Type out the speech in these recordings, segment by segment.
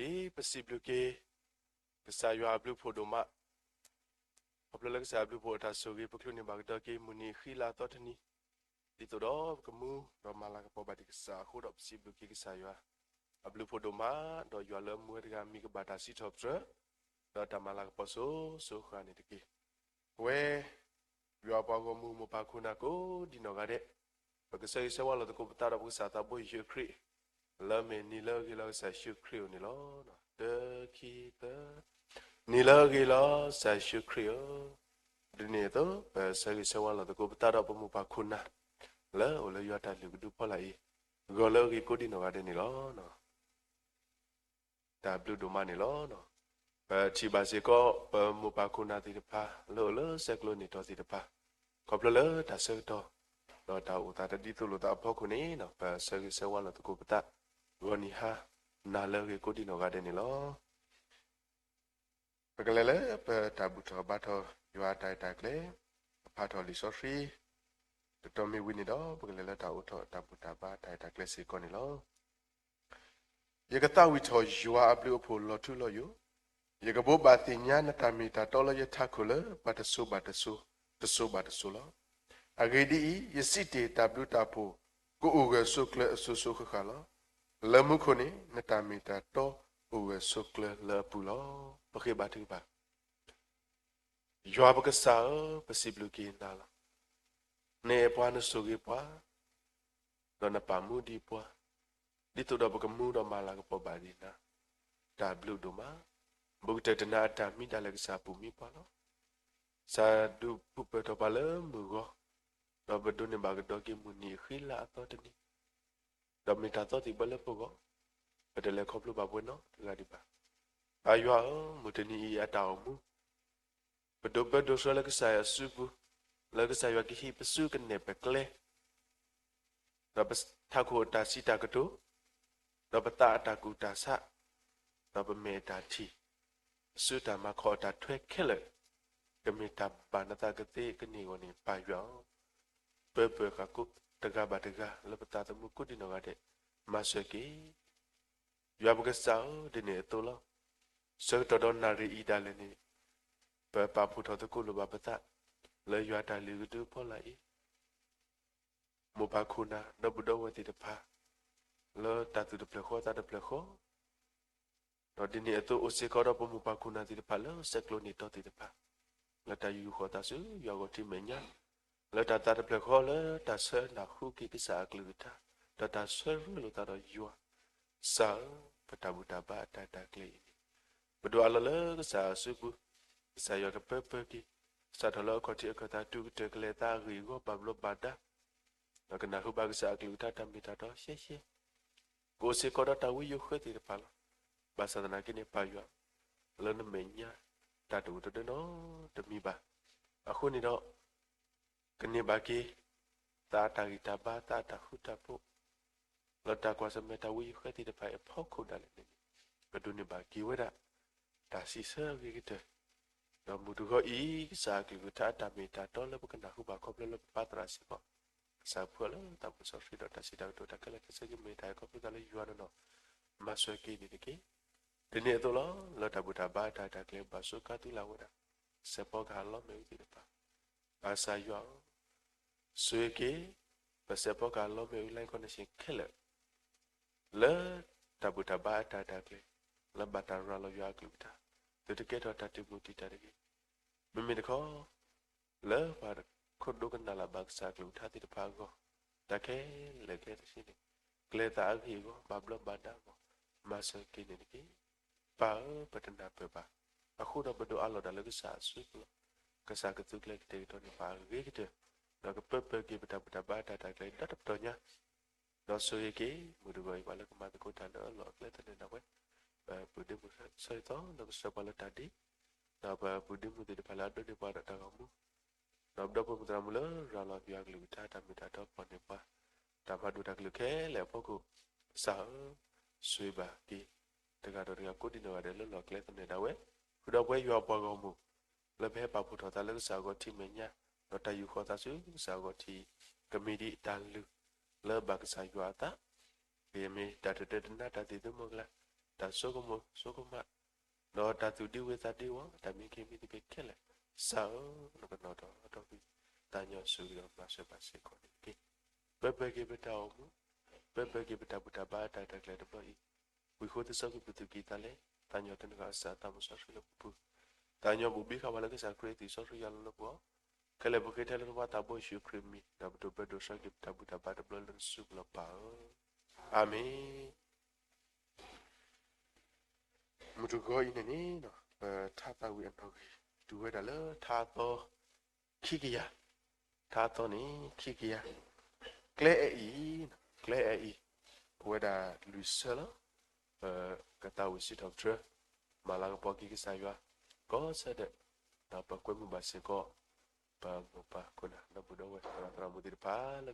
အံၤ ပစံးဘျုးက့ၤ ကစၢ်ယွၤအဘျုးဖှိၣ်ဒိၣ်မး, ခီဖျိလၢကစၢ်အဘျုးဖှိၣ်အတၢ်ဆိၣ်ဂ့ၤ ပချုးန့ၢ်ဘၣ်ကဒီးက့ၤမုၢ်နံၤအဃံလၤအသီတနံၤ, ဒ်သိးဒီးပကမူဒီးမၤလၤကပီၤဘၣ်ဒံးကစၢ်အဃိဒီး ပစံးဘျုးက့ၤကစၢ်ယွၤ အဘျုးဖှိၣ်ဒိၣ်မး, ဒီးယွၤလၢအမူဝဲတဂၤမံၤကဘၣ်တၢ်စံးထီၣ်ပတြၢၤ ဒီးတၢ်မၤလၤကပီၤစိၤစိၤဃၣ်န့ၣ်တက့ၢ်. ပဝဲ ယွၤပှၤဂီၢ်မုၢ်မိၢ်ပၢ်ခိၣ်နၢ်ကိးဒံးနီၢ်ဂၤဒဲး, ပကဆၢဂ့ၤဆၢဝါလိာ်သကိးပသးဒီးပကစၢ်သးဘိယ့ၣ်ၡူးခရံာ်, လၢမ့ၢ်နံၤလၢအဂ့ၤလီၤကစၢ်ယ့ၣ်ၡူးခရံာ်အအိၣ်န့ၣ်လီၤ. တခံသၢ, နံၤလၢအဂ့ၤလီၤကစၢ်ယ့ၣ်ၡူးခရံာ်ဧၢ, ဒ်န့ၣ်အသိး ပဆၢဂ့ၤဆၢဝါလိာ်သကိးပသးဒီးပမိၢ်ပၢ်ခိၣ်နၢ် လၢအအိၣ်လၢယွၤတၢ်လုၢ်ကဒုဖီလာ်အံၤ, ဂီၤလၢအဂ့ၤကိးဒံးနီၢ်ဂၤဒဲးန့ၣ်လီၤ. တၢ်ဘျုးဒိၣ်မးန့ၣ်လီၤ. ပထံၣ်ဘၣ်စ့ၢ်ကီး ပမိၢ်ပၢ်ခိၣ်နၢ်သ့ၣ်တဖၣ် လၢအအိၣ်လၢဆဲးကျိးန့ၢ်တီၤသ့ၣ်တဖၣ်, ခီဖျိလၢတၢ်ဆၢကတီၢ် ဒီးတၢ်အိၣ်သးတဒ်သိးလိာ်သးအဖီခိၣ်န့ၣ် ပဆၢဂ့ၤဆၢဝါလိာ်သကိးပသး, ဂီၤနံၤဟါ နၤလၢအဂ့ၤကိးဒံးနီၢ်ဂၤဒဲးန့ၣ်လီၤ. ပကလဲၤလၢပတၢ်ဘူၣ်ထီၣ်ဘါထီၣ်ယွၤအတၢ်ရဲၣ်တၢ်ကျဲၤ, ပဖးထီၣ်လံာ်စီဆှံ တတီၤမ့ၢ်ဝံၤန့ၣ်ဒီး ပကလဲၤလၢတၢ်အိးထီၣ်တၢ်ဘူၣ်တၢ်ဘါတၢ်ရဲၣ်တၢ်ကျဲၤစ့ၢ်ကီးန့ၣ်လီၤ. ယကသးဝံၣ်ထီၣ်ယွၤအဘျုးအဖှိၣ်လီၤထူလီၤယိာ်, ယကဘိးဘၣ်သ့ၣ်ညါနတၢ်မ့ၢ်တၢ်တီလၢယထးခိၣ်လၢပှၤတစိၤဘၣ်တစိၤ, တစိၤဘၣ်တစိၤလီၤ. အဂ့ၢ်ဒ်အံၤ, ယစံးတ့ၢ်တၢ်ဘျုးတၢ်ဖှိၣ် ကအိၣ်ဂၢၢ်ဆိးကျၢၤအစိၤစိၤဃၣ်ဃၣ်လီၤ. လၢမူခိၣ်န့ၣ် နတၢ်မ့ၢ်တၢ်တီအိၣ်ဂၢၢ်ဆိးကျၢၤလၢအပူၤလီၤ. ပဃ့ဘါထုကဖၣ်. ယွၤပကစၢ်ဧၢ, ပစံးဘျုးက့ၤနၤလီၤ. နအဲၣ်ပှၤနဆိၣ်ဂ့ၤပှၤ, ဒီးနပာ်မူဒံးပှၤ, ဒ်သိးဒီးပကမူဒီးမၤလၤကပီၤဘၣ်ဒံးနၤ, တၢ်ဘျုးဒိၣ်မး. ဘူးကတၢၢ်တနၤအတၢ်မံဒၣ်လဲာ်ကစၢ်ပူၤမံပှၤလီၤ. စၢ်ဒုးပူၤပၢၢ်ထီၣ်ပှၤလၢမုၢ်ဂီၤ, ဒီးပဒိးန့ၢ်ဘၣ်ကဒီးက့ၤမုၢ်နံၤအဃံလၤအသီတနံၤ, ဒီးမ့ၢ်တၢ်သီသံၣ်ဘၢလၢပဂီၢ်, ပတလဲၤခီဖျိဘၣ်ပှဲၤနီတဂၤဒံးဘၣ်. ပၢ်ယွၤဧၢ, မုၢ်တနံၤအံၤအတၢ်အိၣ်မူ ပဒိးပၢဒိးဆှၢလၢကစၢ်ယွၤအစုပူၤ, လၢကစၢ်ယွၤကဟံးပစုကနဲၣ်ပကျဲ, ဒီးပထးခိၣ်အတၢ်စံးတၢ်ကတိၤ, ဒီးပသးအတၢ်ကူၣ်တၢ်ဆး, ဒီးပမဲာ်အတၢ်ထံၣ်, ပစုတၢ်မၤခီၣ်အတၢ်ထွဲခဲလၢာ်, ကမ့ၢ်တၢ်ဘၣ်နသးကသ့ကန့ၢ်အဂီၢ်န့ၣ် ပၢ်ယွၤဧၢ, ပၢပၢၢ်ဃာ်ကိးတဂၤဘၣ်တဂၤလၢပသးသမူကိးဒံးနီၢ်ဂၤဒဲး, မၤစၢၤက့ၤ ယွၤပကစၢ်ဧၢ, ဒ်န့ၣ်အသိးလီၤ. ဆၢကတီၢ်ဒီးနၣ်ရံၣ်အံၤဒၣ်လဲာ်န့ၣ်, ပပာ်ဖှိၣ်ထီၣ်သကိးလိာ်ဘၣ်ပသး, လၢယွၤတၢ်လုၢ်ကဒုဖီလာ်အံၤ, မိၢ်ပၢ်ခိၣ်နၢ် ဒီပုၢ်ဒီဝဲၢ်သ့ၣ်တဖၣ်, လၢတၢ်သူၣ်တဖျၢၣ်ဃီသးတဖျၢၣ်ဃီ, ဒီးဒ်န့ၣ်အသိးအိၣ်စ့ၢ်ကီးဒီးပမိၢ်ပၢ်ခိၣ်နၢ်သ့ၣ်တဖၣ်လၢဆဲးကျိးန့ၢ်တီၤသ့ၣ်တဖၣ်, လၢတၢ်ယူးယီၣ်ဃီၤသးဆူယွၤဂီၢ်ထံမဲာ်ညါ, လၢတၢ်သးတဖျၢၣ်ဃီလၢတၢ်ဆၢနၢ်ဟူက့ၤကစၢ်အကလုၢ်ကထါ, ဒီးတၢ်ဆၢရ့လိာ်သးဒီးယွၤ, ကစၢ်ဧၢ, ပတၢ်ဘူၣ်တၢ်ဘါအတၢ်ရဲၣ်တၢ်ကျဲၤအံၤန့ၣ်, ပဒိးအးလီၤလၢကစၢ်အစုပူၤ, ကစၢ်ယွၤကပၢပၢက့ၤ, စးထီၣ်လၢအခီၣ်ထံးအခၢၣ်သးတုၤကတၢၢ်ကလဲၤသးအဂ့ၢ်အဂီၢ်ဘၣ်ဘျီးဘၣ်ဒါ ဒီးကနၢ်ဟူဘၣ်ကစၢ်အကလုၢ်ကထါတၢ်မ့ၢ်တၢ်တီရှဲရှဲ, ကအိၣ်စ့ၢ်ကီးဒီးတၢ်ဝံယိၤဃၢသ့ၣ်တဖၣ်လီၤ. ဘၣ်ဆၣ်သနာ်က့န့ၣ် ပၢ်ယွၤ, လၢနမဲာ်ညါ, တၢ်တအိၣ်တဒၢနီတမံၤဘၣ်. အဃိန့ၣ်ဒီး, ကန့ၢ်ဘၣ်က့ၤ, သးအတၢ်ဂံၢ်တၢ်ဘါ သးအတၢ်ဃူတၢ်ဖိး လၢတၢ်ကွၢ်ဆၢၣ်မဲာ်တၢ်ဝံယိၤဃၢသ့ၣ်တဖၣ်အံၤအဖီခိၣ်ဒၣ်လဲာ်န့ၣ်, ကဒိးန့ၢ်ဘၣ်က့ၤဝဲဒၣ်, တၢ်စံးဆၢအဂ့ၤကတၢၢ်, ဒီးမုၢ်တဂီၤအံၤ ကစၢ်အကလုၢ်ကထါအတၢ်မ့ၢ်တၢ်တီလၢပကနၢ်ဟူဘၣ်ခီဖျိလၢပပၢ်သရၣ်စ့ၢ်ကီး, ကစၢ်ဖှူလၢတၢ်ပၢဆှၢဒီးတၢ်စံးတၢ်ကတိၤတၢ်ခဲလၢာ်ခဲဆ့ကမ့ၢ်တၢ်အဲၣ်ခီဖျိသးလၢယွၤနီၢ်နီၢ်, မၤစၢၤက့ၤန့ၣ်တက့ၢ်. ဒ်န့ၣ်အသိးလီၤ, လၢတၢ်ဘူၣ်တၢ်ဘါတၢ်တၢ်ကျဲၤဘၣ်ဆိကါသုလၢ်ဝဲဒၣ်, စဲးဖီကဟၣ်လီမ့ၣ်အူသ့ၣ်တဖၣ်, ဘၣ်ဆၣ်ယွၤဧၢ, ဆိၣ်ဂ့ၤက့ၤ, ပစဲးဖီကဟၣ်လီမ့ၣ်အူ Lion Connection ခဲလၢာ် လၢတၢ်ဘူၣ်တၢ်ဘါအတၢ်ရဲၣ်တၢ်ကျဲၤ, လၢဘၣ်တၢ်ရၤလီၤယွၤအကလုၢ်ကထါ, သုတကဲထီၣ်တၢ်တံာ်မူးတံာ်တာ်တဂ့ၤ. မ့မ့ၢ်တခီ, လၢပှၤခိၣ်ဒိကနၣ်လၢ်ဘၣ်ကစၢ်အကလုၢ်ကထါသ့ၣ်တဖၣ်အဂီၢ်, တၢ်ခဲလၢာ်ခဲဆ့န့ၣ်, ကျဲၤသးအဂ့ၢ်အဂီၢ် ဘၣ်ဘျီးဘၣ်ဒါအဂီၢ်, မၤစၢၤက့ၤန့ၣ်တက့ၢ်. ပၢ်ဧၢ, ပတနၢ်ပၢၢ်ဘၣ်. အဃိဒီးပဒိးအးလီၤဒၣ်လၢကစၢ်အစုပူၤလီၤ. ကစၢ်ကသူကျဲၤကတဲာ်ကတီၤန့ၢ်ပှၤအဂ့ၤကတၢၢ်, ဒီးကပၢပၢက့ၤပတၢ်ဘူၣ်တၢ်ဘါတၢ်တၢ်ကျဲၤဒီတပတီၢ်ညါ, ဒီးဆိၣ်ဂ့ၤက့ၤ မုၢ်တဂီၤအံၤ ပှၤလၢကမၤသကိးတၢ်လၢအလီၢ်အကျဲသနၢၣ်ဒၣ်ဝဲ, ပပုၢ်ဒ့မုၣ်ဆၢဂ့ၤသီလၢကဆှၢပှၤလၢတၢ်ဒ့, ဒီးပပုၢ်ဒ့မုၣ်သ့ၣ်တဖၣ်လၢအဒိးန့ၢ်ပှၤဒီးတၢ်ဂီၤမူ ဒီးပဒီပုၢ်ဝဲၢ်သရၣ်မုၣ်လၢရၤလီၤယွၤအကလုၢ်ကထါတၢ်မ့ၢ်တၢ်တီပှၤန့ၢ်ပှၤ, တၢ်မၤဒိၣ်တၢ်ကလုၢ်ခဲလၢာ်အဖီခိၣ်, ကစၢ်ဧၢ, ဆိၣ်ဂ့ၤဘၣ်က့ၤ, တဂၤဒီးတဂၤကိးဒံးနီၢ်ဂၤဒဲးလၢလီၢ်ကျဲသနၢၣ်ဒၣ်ဝဲ, ဃုာ်ဒီးပဝဲယွၤပှၤဂီၢ်မုၢ်, လၢပဟဲပာ်ဖှိၣ်ထီၣ်သးလၢကစၢ်အဂီၢ်ထံမဲာ်ညါ, ဒီးတၢ်ယူးဃီၤသးဆူကစၢ်အဂီၢ်ထံ, ကမ့ၢ်ဒ်အတၢ်လုၢ်, လၢဘၣ်ကစၢ်ယွၤအသး, ကယမ့ၢ်တၢ်တဒၢတနါတၢ်သ့ၣ်သုမီၢ်ကလါ တၢ်ဆိကမိၣ်ဆိကမး, ဒီးတၢ်သူၣ်ဒံဝဲသးဒံဝဲ, တၢ်မံခ့မံသပ့ၤခဲလၢာ်, ကစၢ်ဧၢ, နကနီၤထီၣ်ထီကွံာ်, သးညီစူၤဒီးမၤစၢၤဘၣ်စ့ၢ်ကီးန့ၣ်တက့ၢ်. ပၢပၢက့ၤပတၢ်အိၣ်မူ, ပၢပၢက့ၤပတၢ်ဘူၣ်တၢ်ဘါတၢ်တၢ်ကျဲၤတဘျီအံၤ, ဝံၤဃိသစီကံၢ်ပသူၣ်ကံၢ်သးလဲ, သးညီတနုာ်ဃာ်အသးစီဆှံလၢပပူၤ, သးညီဘူၣ်ဘံဃာ်ပှၤလၢကစၢ်ခရံာ်အသွံၣ်စီဆှံယွၤလီၤလၢပဂီၢ်, ခဲလၢာ်ပဃ့ထဲလၢနဖိသးဘိယ့ၣ်ၡူးခရံာ်အမံၤ, ဒီးပဒိၣ်ပၢဒိၣ်ဆှၢက့ၤပတၢ်ဘူၣ်တၢ်ဘါတဘျီလၢနစုပူၤလီၤပၢ်ဧၢ, အၤမ့ၣ်. မုၢ်တဂီၤအံၤန့ၣ်န့ၣ်, ပထါသးဝံၣ်အနီၣ်ဂံၢ် တုၤဝဲဒၣ်လၢထါအသီခံကယၤ, ထါအသီန့ၣ်ခံကယၤ, ကျဲအဲၣ်အံၤ, ကျဲအဲၣ်အံၤ, အိၣ်ဝဲဒၣ်လွံၢ်ဆၢလီၤ. ပကသးဝံၣ်စံးထီၣ်ပတြၢၤ, မၤလၤကပီၤက့ၤကစၢ်ယွၤ, ကိးဆၢဒၢး, ဒီးပကွဲမုာ်ဘၣ်စ့ၢ်ကီး, ပမိၢ်ပၢ်ခိၣ်နၢ်ဒီပုၢ်ဒီဝဲၢ်သရၣ်သရၣ်မုၣ်သ့ၣ်တဖၣ်လ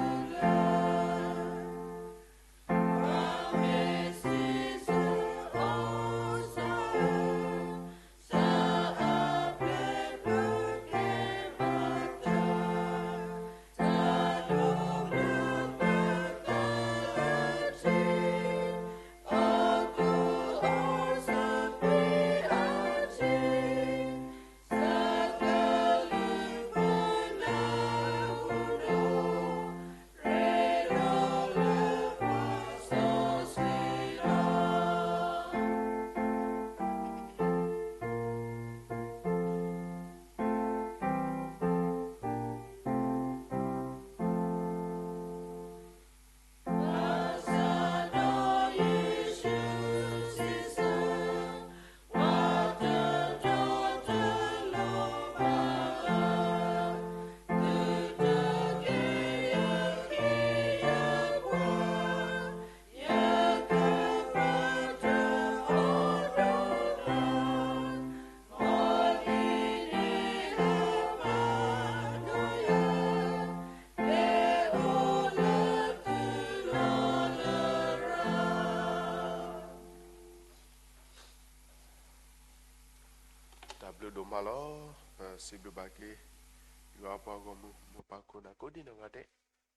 ၢကဆှၢပှၤဂီၢ်မုၢ်လၢထါသးဝံၣ်အံၤစ့ၢ်ကီးန့ၣ်လီၤ.တၢ်ဘျုးဒိၣ်မးလီၤ. ပစံးဘျုးဘၣ်က့ၤ ယွၤအပှၤဂီၢ်မုၢ် မိၢ်ပၢ်ခိၣ်နၢ်ကိးဒံနီၢ်ဂၤဒဲး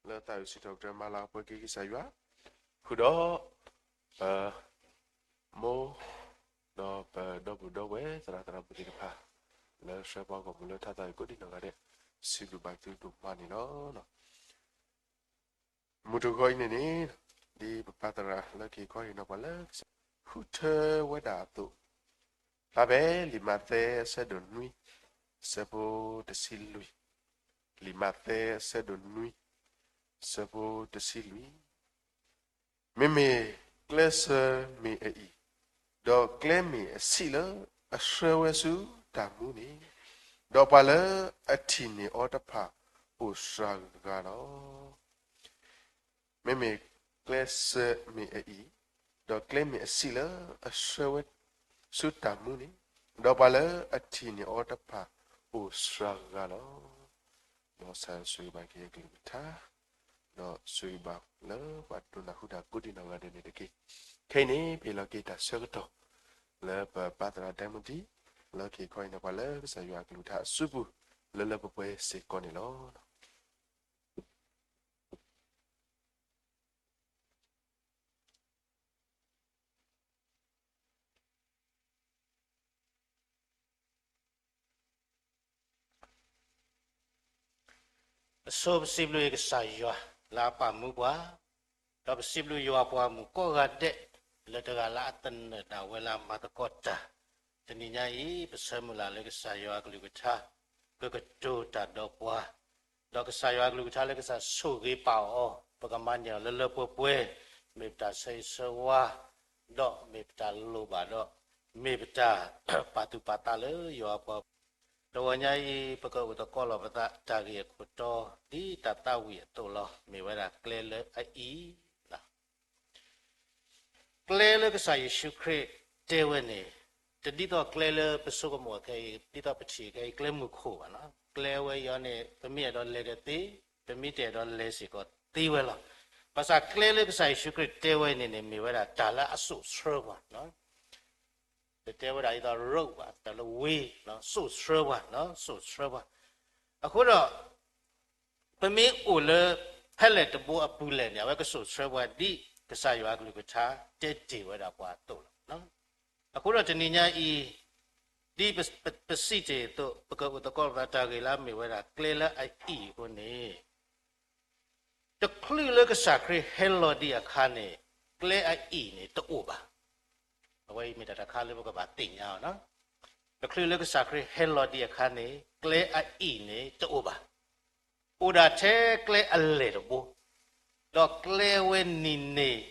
လၢသးဝံၣ်စံးထီၣ်ပတြၢၤမၤလၤကပီၤက့ၤကစၢ်ယွၤ, ဃုာ်ဒီး ပ မိၢ် ဒီးပဒီပုၢ်ဒီဝဲၢ်သရၣ်သရၣ်မုၣ်သ့ၣ်တဖၣ် လၢဆှၢပှၤဂီၢ်မုၢ်လၢထါသးဝံၣ်ကိးဒံနီၢ်ဂၤဒဲး, စံးဘျုးဘၣ်သုဒိၣ်မးန့ၣ်လီၤ. မုၢ်တဂီၤအံၤန့ၣ်န့ၣ်, ဒ်ပပၢ်သရၣ်လၢက့ၤခီဟ့ၣ်နီၤပှၤလၢ ဃုထၢဝဲဒၣ်အသိး, ဖျါဖဲလံာ်မးသဲအဆၢဒိၣ်နွံ, အဆၢဖိတဆံလွံၢ်, လံာ်မးသဲအဆၢဒိၣ်နွံ, အဆၢဖိတဆံလွံၢ် မ့မ့ၢ်ကျဲစၢၤမ့ၢ်အအံၤ, ဒီးကျဲမ့ၢ်အဆံးလၢအဆှၢဝဲဆူတၢ်မူန့ၣ်, ဒီးပှၤလၢအထံၣ်န့ၢ်အီၤတဖၣ်အိၣ်စှၤဂၤလီၤ. မ့မ့ၢ်ကျဲစၢၤမ့ၢ်အအံၤ, ဒီးကျဲမ့ၢ်အဆံးလၢအဆှၢဝဲဆူတၢ်မူန့ၣ်, ဒီးပှၤလၢအထံၣ်န့ၢ်အီၤတဖၣ် အိၣ်စှၤဂၤလီၤ. မ်ကစၢ်ယွၤဆိၣ်ဂ့ၤဘၣ်က့ၤအကလုၢ်ကထါ, ဒီးဆိၣ်ဂ့ၤဘၣ်လၢပှၤဒိကနၣ်ဃုာ်တၢ်ကိးဒံးနီၢ်ဂၤဒဲးန့ၣ်တက့ၢ်. ခဲအံၤန့ၣ် ပဟ့ၣ်လီၤက့ၤတၢ်ဆၢကတီၢ် လၢပပၢ်သရၣ်ဒဲမူဒံ လၢကဟ့ၣ်ခီဟ့ၣ်နီၤပှၤလၢကစၢ်ယွၤအကလုၢ်ကထါအစုပူၤ လၢလၢပှဲၤပှဲၤစ့ၢ်ကီးန့ၣ်လီၤ. အဆိပစံးဘျုးကစၢ်ယွၤလၢအပာ်မူပှၤ, ဒီးပစံးဘျုးယွၤပှၤမုၣ်ကိးဂၤဒဲး လၢတဂၤလၢအသနၢၣ်ဒၣ်ဝဲလၢအမၤသကိးတၢ်, တနံၤညါအံၤ ပဆၢမုၢ်လၢ်လၢကစၢ်ယွၤအကလုၢ်ကထါ ကကတိၤတၢ်ဒီးပှၤ, ဒီးကစၢ်ယွၤအကလုၢ်ကထါလၢကစၢ်ဆိၣ်ဂ့ၤပာ်အီၤ ပကမၤန့ၢ်အီၤလၢလၢပှဲၤပှဲၤ, မ့ၢ်ပတၢ်ဆၢဂ့ၤဆၢဝါ ဒီးမ့ၢ်ပတၢ်လိၣ်ဘၣ်ဒီး မ့ၢ်ပတၢ်ပာ်သူၣ်ပာ်သးလၢယွၤအပှၤ တဂီၤညါအံၤ ပကအိၣ်သကိးလီၤပသးတၢ်ဂ့ၢ်အခိၣ်တီ ဒ်တၢ်သးဝံၣ်အသိးလီၤ. မ့ၢ်ဝဲဒၣ်ကျဲလၢအအံၤ, ကျဲလၢကစၢ်ယ့ၣ်ၡူးခရံာ်တဲဝဲန့ၣ်, တဒ်သိးကျဲလၢပဆိကမိၣ်ခဲအံၤ, ဒ်သိးပထံၣ်ခဲအံၤ ကျဲမုၢ်ခိၣ်ဘၣ်နီၤ. ကျဲဝဲအံၤန့ၣ် ပမ့ၢ်အဲၣ်ဒိးလဲၤဒီးသ့, ပမ့ၢ်တအဲၣ်ဒိးလဲၤစ့ၢ်ကီးသ့ဝဲလီၤ. ဘၣ်ဆၣ်ကျဲလၢကစၢ်ယ့ၣ်ၡူးခရံာ်တဲဝဲန့ၣ်န့ၣ် မ့ၢ်ဝဲဒၣ်တၢ်လၢအစိာ်ဆှၢပှၤ တတဲဝဲဒၣ်ဒ်သိး road ဘၣ်, တၢ်လၢ way စိာ်ဆှၢပှၤ, စိာ်ဆှၢပှၤ. အဃိဒီး ပမ့ၢ်အိၣ်လၢဖဲလဲၣ်တဘိအပူၤလဲၣ်န့ၣ် အဝဲကစိာ်ဆှၢပှၤဒ်ကစၢ်ယွၤအကလုၢ်ကထါ တဲတ့ၢ်ဝဲဒၣ်ပှၤအသိးလီၤ. အဃိဒီးတနံၤညါအံၤ ဒ်ပစံးတ့ၢ်အသိး ပကအိၣ်သကိးပသးတၢ်ဂ့ၢ်လၢအမ့ၢ်ဝဲဒၣ်ကျဲလၢအအံၤအဃိန့ၣ် တချုးလၢကစၢ်ခရံာ်ဟဲလီၤဒံးအခါန့ၣ် ကျဲအအံၤန့ၣ်တအိၣ်ဘၣ်. အဝဲအံၤမ့ၢ်တၢ်တခါလၢပကဘၣ်သ့ၣ်ညါအီၤ. တချုးလၢကစၢ်ခရံာ်ဟဲလီၤဒံးအခါန့ၣ် ကျဲအအံၤန့ၣ်တအိၣ်ဘၣ်. အိၣ်ဒၣ်ထဲကျဲအလဲၢ်တဘိ, ဒီးကျဲအဝဲန့ၣ်န့ၣ်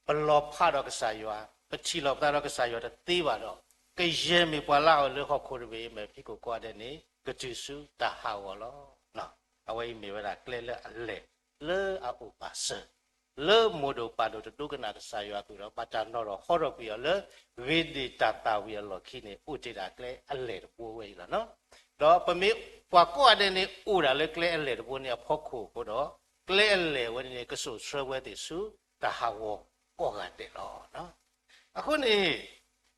ပလီၤဖးဒီးကစၢ်ယွၤ, ပထံၣ်လီၤပသးဒီးကစၢ်ယွၤတသ့ဘၣ်ဒီး ကယဲၢ်မ့ၢ်ပှၤလၢအအိၣ်လၢဟီၣ်ခိၣ်တဘ့ၣ်အံၤ မဲာ်ဖံးခိၣ်ကိးဂၤဒဲးန့ၣ် ကတုၤဆူတၢ်ဟးဂီၤလီၤ. အဝဲအံၤမ့ၢ်ဝဲဒၣ်ကျဲလၢအလဲၢ် လၢအအိၣ်ပာ်စၢၤ လၢမိၢ်ဒိၣ်ပၢ်ဒိၣ်တဒိကနၣ်ကစၢ်ယွၤအကလုၢ်ဒီး ဘၣ်တၢ်နီၣ်ထီၣ်ဟီထီၣ်ကွံာ်အီၤလၢ ဂ့ၤဒ့ၣ်တၢ်သၣ်ဝံၤအလီၢ်ခံန့ၣ် အိၣ်တ့ၢ်ဒၣ်ကျဲအလဲၢ်တဘိဝဲအံၤလီၤ. ဒီးပမ့ၢ်ပှၤကိးဂၤဒဲးန့ၣ် အိၣ်ဒၣ်လၢကျဲအလဲၢ်တဘိန့ၣ်အဖီခိၣ်အဃိဒီး ကျဲအလဲၢ်ဝဲန့ၣ်န့ၣ် ကစိာ်ဆှၢဝဲသ့ၣ်ဆူတၢ်ဟးဂီၤကိးဂၤဒဲးလီၤ. အဃိန့ၣ်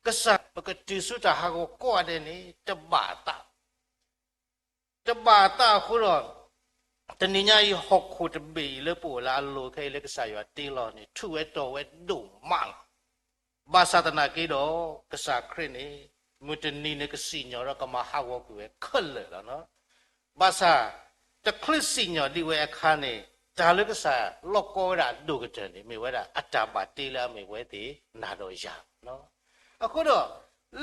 ကစၢ်ပကတုၤဆူတၢ်ဟးဂီၤကိးဂၤဒဲးန့ၣ် တဘၣ်အသး တဘၣ်အသးအဃိဒီး တနံၤညါအံၤ ဟီၣ်ခိၣ်တဘ့ၣ်အံၤလၢပအိၣ်လၢအလိၤခဲအံၤလၢကစၢ်ယွၤတ့လီၤန့ၣ် ထူၣ်ဝဲတီၤဝဲဒိၣ်မးလီၤ. ဘၣ်ဆၣ်သနာ်က့ဒီး ကစၢ်ခရံာ်န့ၣ် မုၢ်တနံၤန့ၣ် ကစံၣ်ညီၣ်ဒီးကမၤဟးဂီၤကွံာ်ဝဲခဲလၢာ်လီၤ. ဘၣ်ဆၣ် တချုးစံၣ်ညီၣ်ဒံးဝဲအခါန့ၣ် တၢ်လၢကစၢ်လီၢ်ကီဝဲဒၣ်အဒိၣ်ကတၢၢ်န့ၣ် မ့ၢ်ဝဲဒၣ်အတၢ်ဘၣ်တ့လၢအမ့ၢ်ဝဲသ့ၣ်နၤဒီးယၤ အဃိဒီး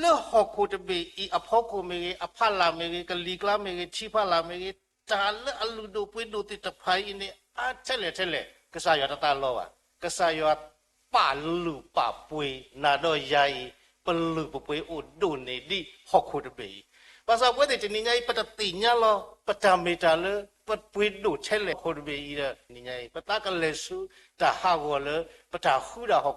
လၢဟီၣ်ခိၣ်တဘ့ၣ်အံၤအဖီခိၣ်မ့ၢ်ဂ့ၤ, အဖီလာ်မ့ၢ်ဂ့ၤ, ကလံၤကျါမ့ၢ်ဂ့ၤ, ထံဖီလာ်မ့ၢ်ဂ့ၤ, တၢ်လၢအလုၢ်ဒိၣ်ပှ့ၤဒိၣ်သ့ၣ်တဖၣ်အံၤန့ၣ် အါထဲလဲၣ်ထဲလဲၣ် ကစၢ်ယွၤတသးလီဘၣ်. ကစၢ်ယွၤပာ်လုၢ်ပာ်ပှ့ၤနၤဒီးယၤအံၤ ပလုၢ်ပပှ့ၤအိၣ်ဒိၣ်န့ၢ်ဒံးဟီၣ်ခိၣ်တဘ့ၣ်အံၤ. ဘၣ်ဆၣ်ပဝဲသ့ၣ်တနံၤညါအံၤ ပတသ့ၣ်ညါလီၤ ပတၢ်မ့ၢ်တၢ်လၢ ပပှ့ၤဒိၣ်ထဲလဲၣ်ဟီၣ်ခိၣ်တဘ့ၣ်အံၤဒီး တနံၤညါအံၤ ပသးကလဲၤဆူတၢ်ဟးဂီၤလၢ ပတၢ်ဃုတၢ်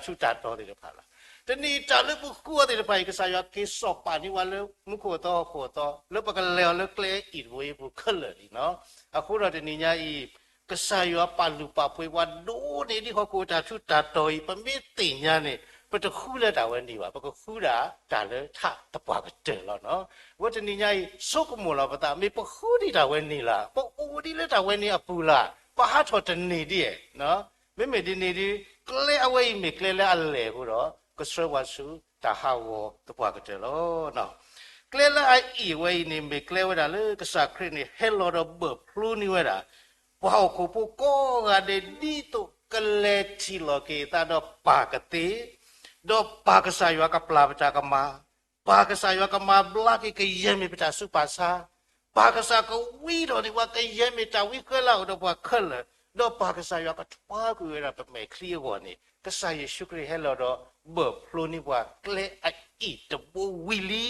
တီၤသ့ၣ်တဖၣ်လီၤ. တနံၤအံၤတၢ်လၢပဃုအီၤသ့ၣ်တဖၣ်အံၤ ကစၢ်ယွၤက့ၤစိာ်ပာ်န့ၢ်ပှၤလၢမူခိၣ်အသီဟီၣ်ခိၣ်အသီ လၢပကလဲၤအီၤလၢကျဲအံၤတဘိအံၤပူၤခဲလၢာ်လံလီၤ. အဃိဒီးတနံၤညါအံၤ ကစၢ်ယွၤပာ်လုၢ်ပာ်ပှ့ၤပှၤဒိၣ်န့ၢ်ဒံးဟီၣ်ခိၣ်အတၢ်ထူးတၢ်တီၤအံၤ ပမ့ၢ်သ့ၣ်ညါန့ၣ် ပတဃုလၢတၢ်ဝဲန့ၣ်ဘၣ်, ပကဃုဒၣ်တၢ်လၢထးသပှၢ်ကတၢၢ်လီၤ. အဝဲတနံၤညါအံၤ ဆိကမိၣ်လီၤပသး မ့ၢ်ပဃုဒံးတၢ်ဝဲန့ၣ်လၢ်, ပအိၣ်ဒံးလၢတၢ်ဝဲန့ၣ်အပူၤလၢ်, ပဟးထီၣ်တန့ၢ်ဒံးဧါ. မ့မ့ၢ်ဒ်န့ၣ်ဒီး ကျဲအဝဲအံၤမ့ၢ်ကျဲလၢအလဲၢ်အဃိဒီး ကဆှၢပှၤဆူတၢ်ဟးဂီၤသပှၢ်ကတၢၢ်လီၤ. ကျဲလၢအအံၤဝဲအံၤန့ၣ် မ့ၢ်ကျဲဝဲဒၣ်လၢကစၢ်ခရံာ်န့ၣ် ဟဲလီၤဒီးဘၢၣ်ဖျိန့ၢ်ဝဲဒၣ် ပှၤဟီၣ်ခိၣ်ဖိကိးဂၤဒဲး ဒ်သိးကလဲၤထံၣ်လီၤက့ၤအသးဒီးပၢ်ကသ့, ဒီးပၢ်ကစၢ်ယွၤကပျၢ်ပတၢ်ကမၣ်, ပၢ်ကစၢ်ယွၤကမၤဘျါက့ၤကယဲၢ်မ့ၢ်ပတၢ်ဆူးပၢ်ဆါ, ပၢ်ကစၢ်ကဝံထီၣ်န့ၢ်ပှၤကယဲၢ်မ့ၢ်တၢ်ဝံဃၢလၢအအိၣ်ဒီးပှၤခဲလၢာ်, ဒီးပၢ်ကစၢ်ယွၤကထွါကွံာ်ဝဲဒၣ်ပမဲာ်ချံအဂီၢ်န့ၣ် ကစၢ်ယ့ၣ်ၡူးခရံာ်ဟဲလီၤဒီးဘၢၣ်ဖျိန့ၢ်ပှၤကျဲအအံၤတဘိဝံၤလံ.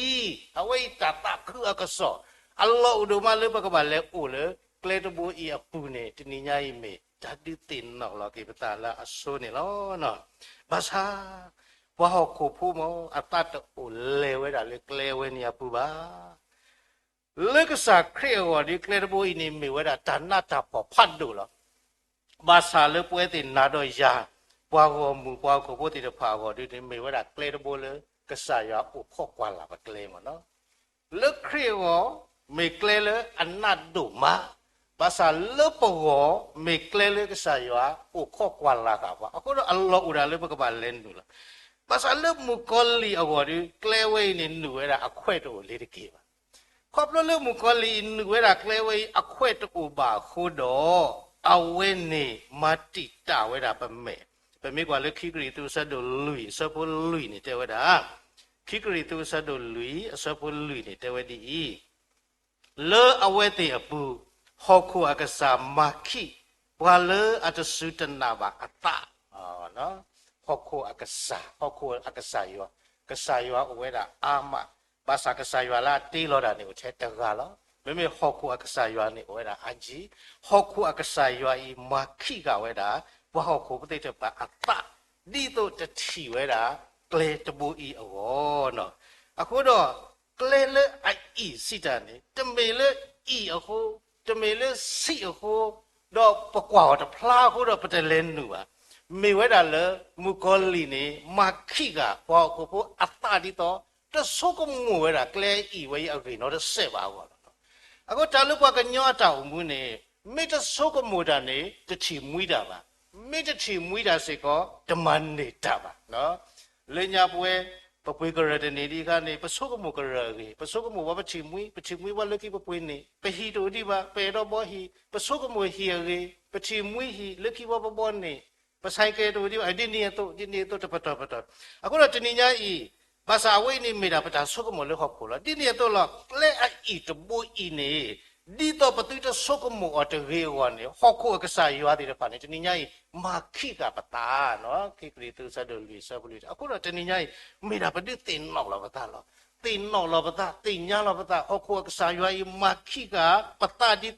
အဝဲအံၤတၢ်သးခုအကစီၣ် အလီၢ်အိၣ်ဒိၣ်မးလၢပကဘၣ်လဲၤအိၣ်လၢကျဲတဘိအံၤအပူၤန့ၣ် တနံၤညါအံၤမ့ၢ်တၢ်ဒုးသ့ၣ်နီၣ်လီၤက့ၤပသးလၢအဆိန့ၣ်လီၤ. ဘၣ်ဆၣ် ပှၤဟီၣ်ခိၣ်ဖိမ့ၢ် အသးတအိၣ်လဲၤဝဲဒၣ်လၢကျဲဝဲန့ၣ်အပူၤဘၣ်. လၢကစၢ်ခရံာ်အဂီၢ်ဒီး ကျဲတဘိအံၤန့ၣ် မ့ၢ်ဝဲဒၣ်တၢ်နးတၢ်ဖှီၣ်ဖးဒိၣ်လီၤ. ဘၣ်ဆၣ်လၢပဝဲသ့ၣ်နၤဒီးယၤ ပှၤဂီၢ်မုၢ်ပှၤဟီၣ်ခိၣ်ဖိသ့ၣ်တဖၣ်အဂီၢ်ဒီးန့ၣ် မ့ၢ်ဝဲဒၣ်ကျဲတဘိလၢ ကစၢ်ယွၤအိၣ်ခိးကွၢ်လၢ်ပကျဲမ့ၢ်နီၤ. လၢခရံာ်အဂီၢ် မ့ၢ်ကျဲလၢအနးဒိၣ်မး, ဘၣ်ဆၣ်လၢပဂီၢ် မ့ၢ်ကျဲလၢကစၢ်ယွၤအိၣ်ခိးကွၢ်လၢ်ဃာ်ပှၤ, အဃိဒီးအလီၢ်အိၣ်ဒၣ်လၢပကဘၣ်လဲၤနုာ်လီၤ. ဘၣ်ဆၣ်လၢမုၣ်ကီၤလံၢ်အဂီၢ်ဒီး ကျဲဝဲအံၤန့ၣ် နုာ်ဝဲဒၣ်အခွဲးတအိၣ်လၢၤတက့ၢ်ဘၣ်. ခီဖျိလၢမုၣ်ကီၤလံၢ်အံၤ နုာ်ဝဲဒၣ်ကျဲဝဲအံၤ အခွဲးတအိၣ်ဘၣ်အဃိဒီး အဝဲန့ၣ်မၤတံာ်တာ်ဝဲဒၣ်ပမဲာ်. ပမ့ၢ်ကွၢ်လၢခံကရံၣ်သူးအဆၢဒိၣ်လွံၢ် အဆၢဖိလွံၢ်န့ၣ်တဲဝဲဒၣ်, ခံကရံၣ်သူးအဆၢဒိၣ်လွံၢ် အဆၢဖိလွံၢ်န့ၣ်တဲဝဲဒ်အံၤ, လၢအဝဲသ့ၣ်အပူၤ ဟီၣ်ခိၣ်အကစၢ်မၤခံး ပှၤလၢအတစူၢ်တနာ်ဘၣ်အသး ဟီၣ်ခိၣ်အကစၢ်, ဟီၣ်ခိၣ်အကစၢ်ယွၤ, ကစၢ်ယွၤအိၣ်ဝဲဒၣ်အါမး, ဘၣ်ဆၣ်ကစၢ်ယွၤလၢအတ့လီၤတၢ်န့ၣ် အိၣ်ထဲတဂၤလီၤ. မ့မ့ၢ်ဟီၣ်ခိၣ်အကစၢ်ယွၤန့ၣ် အိၣ်ဝဲဒၣ်အါကံ, ဟီၣ်ခိၣ်အကစၢ်ယွၤအံၤ မၤခံးဃာ်ဝဲဒၣ် ပှၤဟီၣ်ခိၣ်ဖိသ့ၣ်တဖၣ်အသး ဒ်သိးတထံၣ်ဝဲဒၣ် ကျဲတဘိအံၤအဂီၢ်နီၤ. အဃိဒီး ကျဲလၢအအံၣ်စံးတၢ်န့ၣ် တမ့ၢ်လၢအံၣ်အဃိ, တမ့ၢ်လၢဆံးအဃိ, ဒီးပကွၢ်အီၤတဖျါအဃိဒီး ပတလဲၤနုာ်ဘၣ်. မ့ၢ်ဝဲဒၣ်လၢ မုၣ်ကီၤလံၢ်န့ၣ် မၤခံးဃာ်ပှၤဟီၣ်ခိၣ်ဖိအသးဒ်သိး တဆိကမိၣ်ဝဲဒၣ် ကျဲအံၣ်ဝဲအဂ့ၢ်နီတစဲးဘၣ်အဂီၢ်လီၤ. အဃိတၢ်လၢပှၤကညီအတၢ်အိၣ်မူန့ၣ် မ့ၢ်တဆိကမိၣ်တၢ်န့ၣ် တထံၣ်မှံတၢ်ဘၣ်. မ့ၢ်တထံၣ်မှံတၢ်စ့ၢ်ကီး တမၤန့ၢ်တၢ်ဘၣ်. လၢညါပဝဲ ပပှ့ၤကရၢၢ်တနံၣ်ဒံးအခါန့ၣ် ပဆိကမိၣ်ကရၢၢ်အဂ့ၢ်, ပဆိကမိၣ်ဝဲပထံၣ်မှံ, ပထံၣ်မှံဝဲလၢခံပပှ့ၤန့ၣ်, ပဟံၣ်တအိၣ်ဒံးဘၣ်, ပအဲၣ်ဒိးဘီဟံၣ်, ပဆိကမိၣ်ဟံၣ်အဂ့ၢ်, ပထံၣ်မှံဟံၣ်, လၢခံဝဲပဘီန့ၣ်, ပဆဲးကဲတအိၣ်ဒံးဘၣ်, ဒ်န့ၣ်အသိး ဒ်န့ၣ်အသိး တပတီၢ်ပတီၢ်. အဃိဒီးတနံၤညါအံၤ ဘၣ်ဆၣ်အဝဲအံၤန့ၣ်မ့ၢ်ဒၣ်ပတၢ်ဆိကမိၣ်လၢဟီၣ်ခိၣ်လီၤ. ဒ်န့ၣ်အသိးလီၤ ကျဲအအံၣ်တဘိအံၤန့ၣ် ဒ်သိးပသုတဆိကမိၣ်အီၤတဂ့ၤအဂီၢ်န့ၣ် ဟီၣ်ခိၣ်အကစၢ်ယွၤသ့ၣ်တဖၣ်န့ၣ် တနံၤညါအံၤ မၤခံးဃာ်ပသးနီၤ. ခံကရံၣ်သူးအဆၢဒိၣ်လွံၢ်အဆၢဖိလွံၢ် အဃိဒီးတနံၤညါအံၤ မ့ၢ်ဒၣ်ပဒုးသ့ၣ်နီၣ်လီၤပသးလီၤ. သ့ၣ်နီၣ်လီၤပသး, သ့ၣ်ညါလီၤပသး, ဟီၣ်ခိၣ်အကစၢ်ယွၤအံၤ မၤခံးဃာ်ပသးဒ်သိး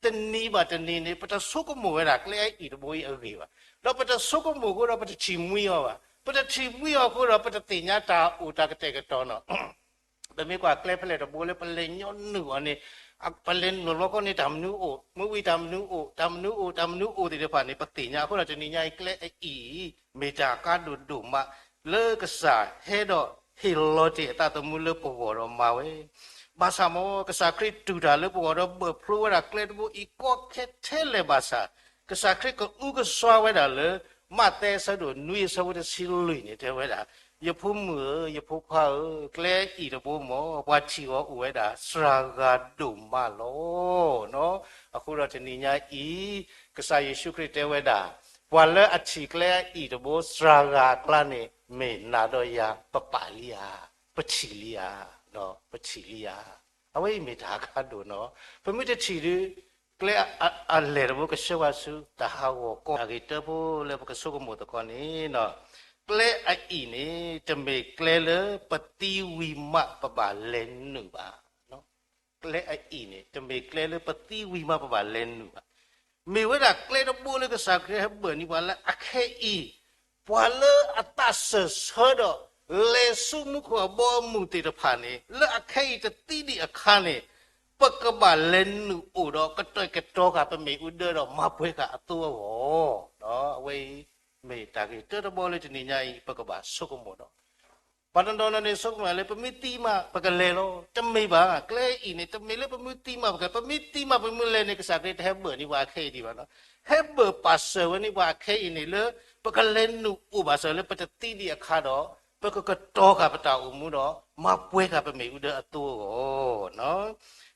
တနံၤဘၣ်တနံၤန့ၣ် ပတဆိကမိၣ်ဝဲဒၣ်ကျဲအအံၣ်တဘိအံၤအဂ့ၢ်ဘၣ်. ဒီးပတဆိကမိၣ်အဃိဒီး ပတထံၣ်မှံအီၤဘၣ်. ပတထံၣ်မှံအီၤအဃိဒီး ပတသ့ၣ်ညါတၢ်အိၣ်တၢ်ကတဲာ်ကတီၤနီၤ. ပမ့ၢ်ကွၢ်ကျဲဖဲလဲၣ်တဘိလၢပလဲၤညီနုာ်အီၤန့ၣ် ပလဲၤနုာ်လီၤခီန့ၣ် တၢ်မနုၤအိၣ်, မ့ၢ်ဝံၤတၢ်မနုၤအိၣ်, တၢ်မနုၤအိၣ်, တၢ်မနုၤအိၣ်သ့ၣ်တဖၣ်န့ၣ် ပသ့ၣ်ညါအဃိဒီး တနံၤညါအံၤ ကျဲအအံၣ် မ့ၢ်တၢ်ကါဒိၣ်ဒိၣ်မး လၢကစၢ်ဟဲဒီးဟ့ၣ်လီၤတ့ၢ်အသးသမူလၢပဂီၢ်ဒီးမၤဝဲ ဘၣ်ဆၣ်မ်ကစၢ်ခရံာ်တူၢ်တၢ်လၢပဂီၢ်ဒီးဘၢၣ်ဖျိဝဲဒၣ်ကျဲတဘိအံၤကီခဲထဲလဲၣ်ဘၣ်ဆၣ်, ကစၢ်ခရံာ်ကအုကစွါဝဲဒၣ်လၢ မးသဲအဆၢဒိၣ်နွံအဆၢဖိတဆံလွံၢ်န့ၣ် တဲဝဲဒၣ်, ယဖိမုၣ်ဧၢ, ယဖိခွါဧၢ, ကျဲအံၣ်တဘိမ့ၢ် ပှၤထံၣ်အီၤအိၣ်ဝဲဒၣ် စှၤဂၤဒိၣ်မးလီၤ. အဃိဒီးတနံၤညါအံၤ ကစၢ်ယ့ၣ်ၡူးခရံာ်တဲဝဲဒၣ်, ပှၤလၢအထံၣ်ကျဲအံၣ်တဘိ စှၤဂၤအကျါန့ၣ် မ့ၢ်နၤဒီးယၤ ပပာ်လံဧါ, ပထံၣ်လံဧါ, ပထံၣ်လံဧါ. အဝဲအံၤမ့ၢ်တၢ်ကါဒိၣ်နီၤ. ပမ့ၢ်တထံၣ်ဒီး ကျဲအလဲၢ်တဘိကဆှၢဝဲဆူ တၢ်ဟးဂီၤကီၢ်အဂ့ၤတၢဖိလၢပကဆိကမိၣ်သကိးန့ၣ်, ကျဲအအံၣ်န့ၣ် တမ့ၢ်ကျဲလၢပသံဝံၤမးပဘၣ်လဲၤနုာ်ဘၣ်. ကျဲအအံၣ်န့ၣ် တမ့ၢ်ကျဲလၢပသံဝံၤမးပဘၣ်လဲၤနုာ်ဘၣ်. မ့ၢ်ဝဲဒၣ်ကျဲတဘိလၢကစၢ်ခရံာ်ဟဲဘၢၣ်န့ၢ်ပှၤလၢအခဲအံၤ, ပှၤလၢအသးစၢၢ်ဆၢဒီး လဲၤဆူမူခိၣ်အဘီအမုၢ်သ့ၣ်တဖၣ်န့ၣ် လၢအခဲအံၤတသံဒံးအခါန့ၣ်, ပကဘၣ်လဲၤနုာ်အိၣ်ဒီး ကတီၢ်ကတီၤဃာ်ပမ့ၢ်အူဒၢဒီးမၤပှဲၤဃာ်အသိအဂီၢ်. အဝဲအံၤ မ့ၢ်တၢ်ဂ့ၢ်တၢတဘီလၢတနံၤညါအံၤ ပကဘၣ်ဆိကမိၣ်ဒီး ပှၤတနီၤနီၤန့ၣ် ဆိကမိၣ်လၢ ပမ့ၢ်သံမး ပကလဲၤလီၤ. တမ့ၢ်ဘၣ်, ကျဲအံၤန့ၣ် တမ့ၢ်လၢပမ့ၢ်သံမး ပကလဲၤ, ပမ့ၢ်သံမး ပမ့ၢ်လဲၤန့ၣ် ကစၢ်ခရံာ်တဟဲဘၢၣ်န့ၢ်ပှၤအခဲအံၤဒံးဘၣ်နီၤ. ဟဲဘၢၣ်ပာ်စၢၤဝဲန့ၢ်ပှၤအခဲအံၤန့ၣ်လၢ ပကလဲၤနုာ်အိၣ်ဘၣ်ဆၣ်လၢပတသံဒံးအခါဒီး ပကကတီၤဃာ်ပတၢ်အိၣ်မူဒီး မၤပှဲၤဃာ်ပမ့ၢ်အူဒၢအသိအဂီၢ်.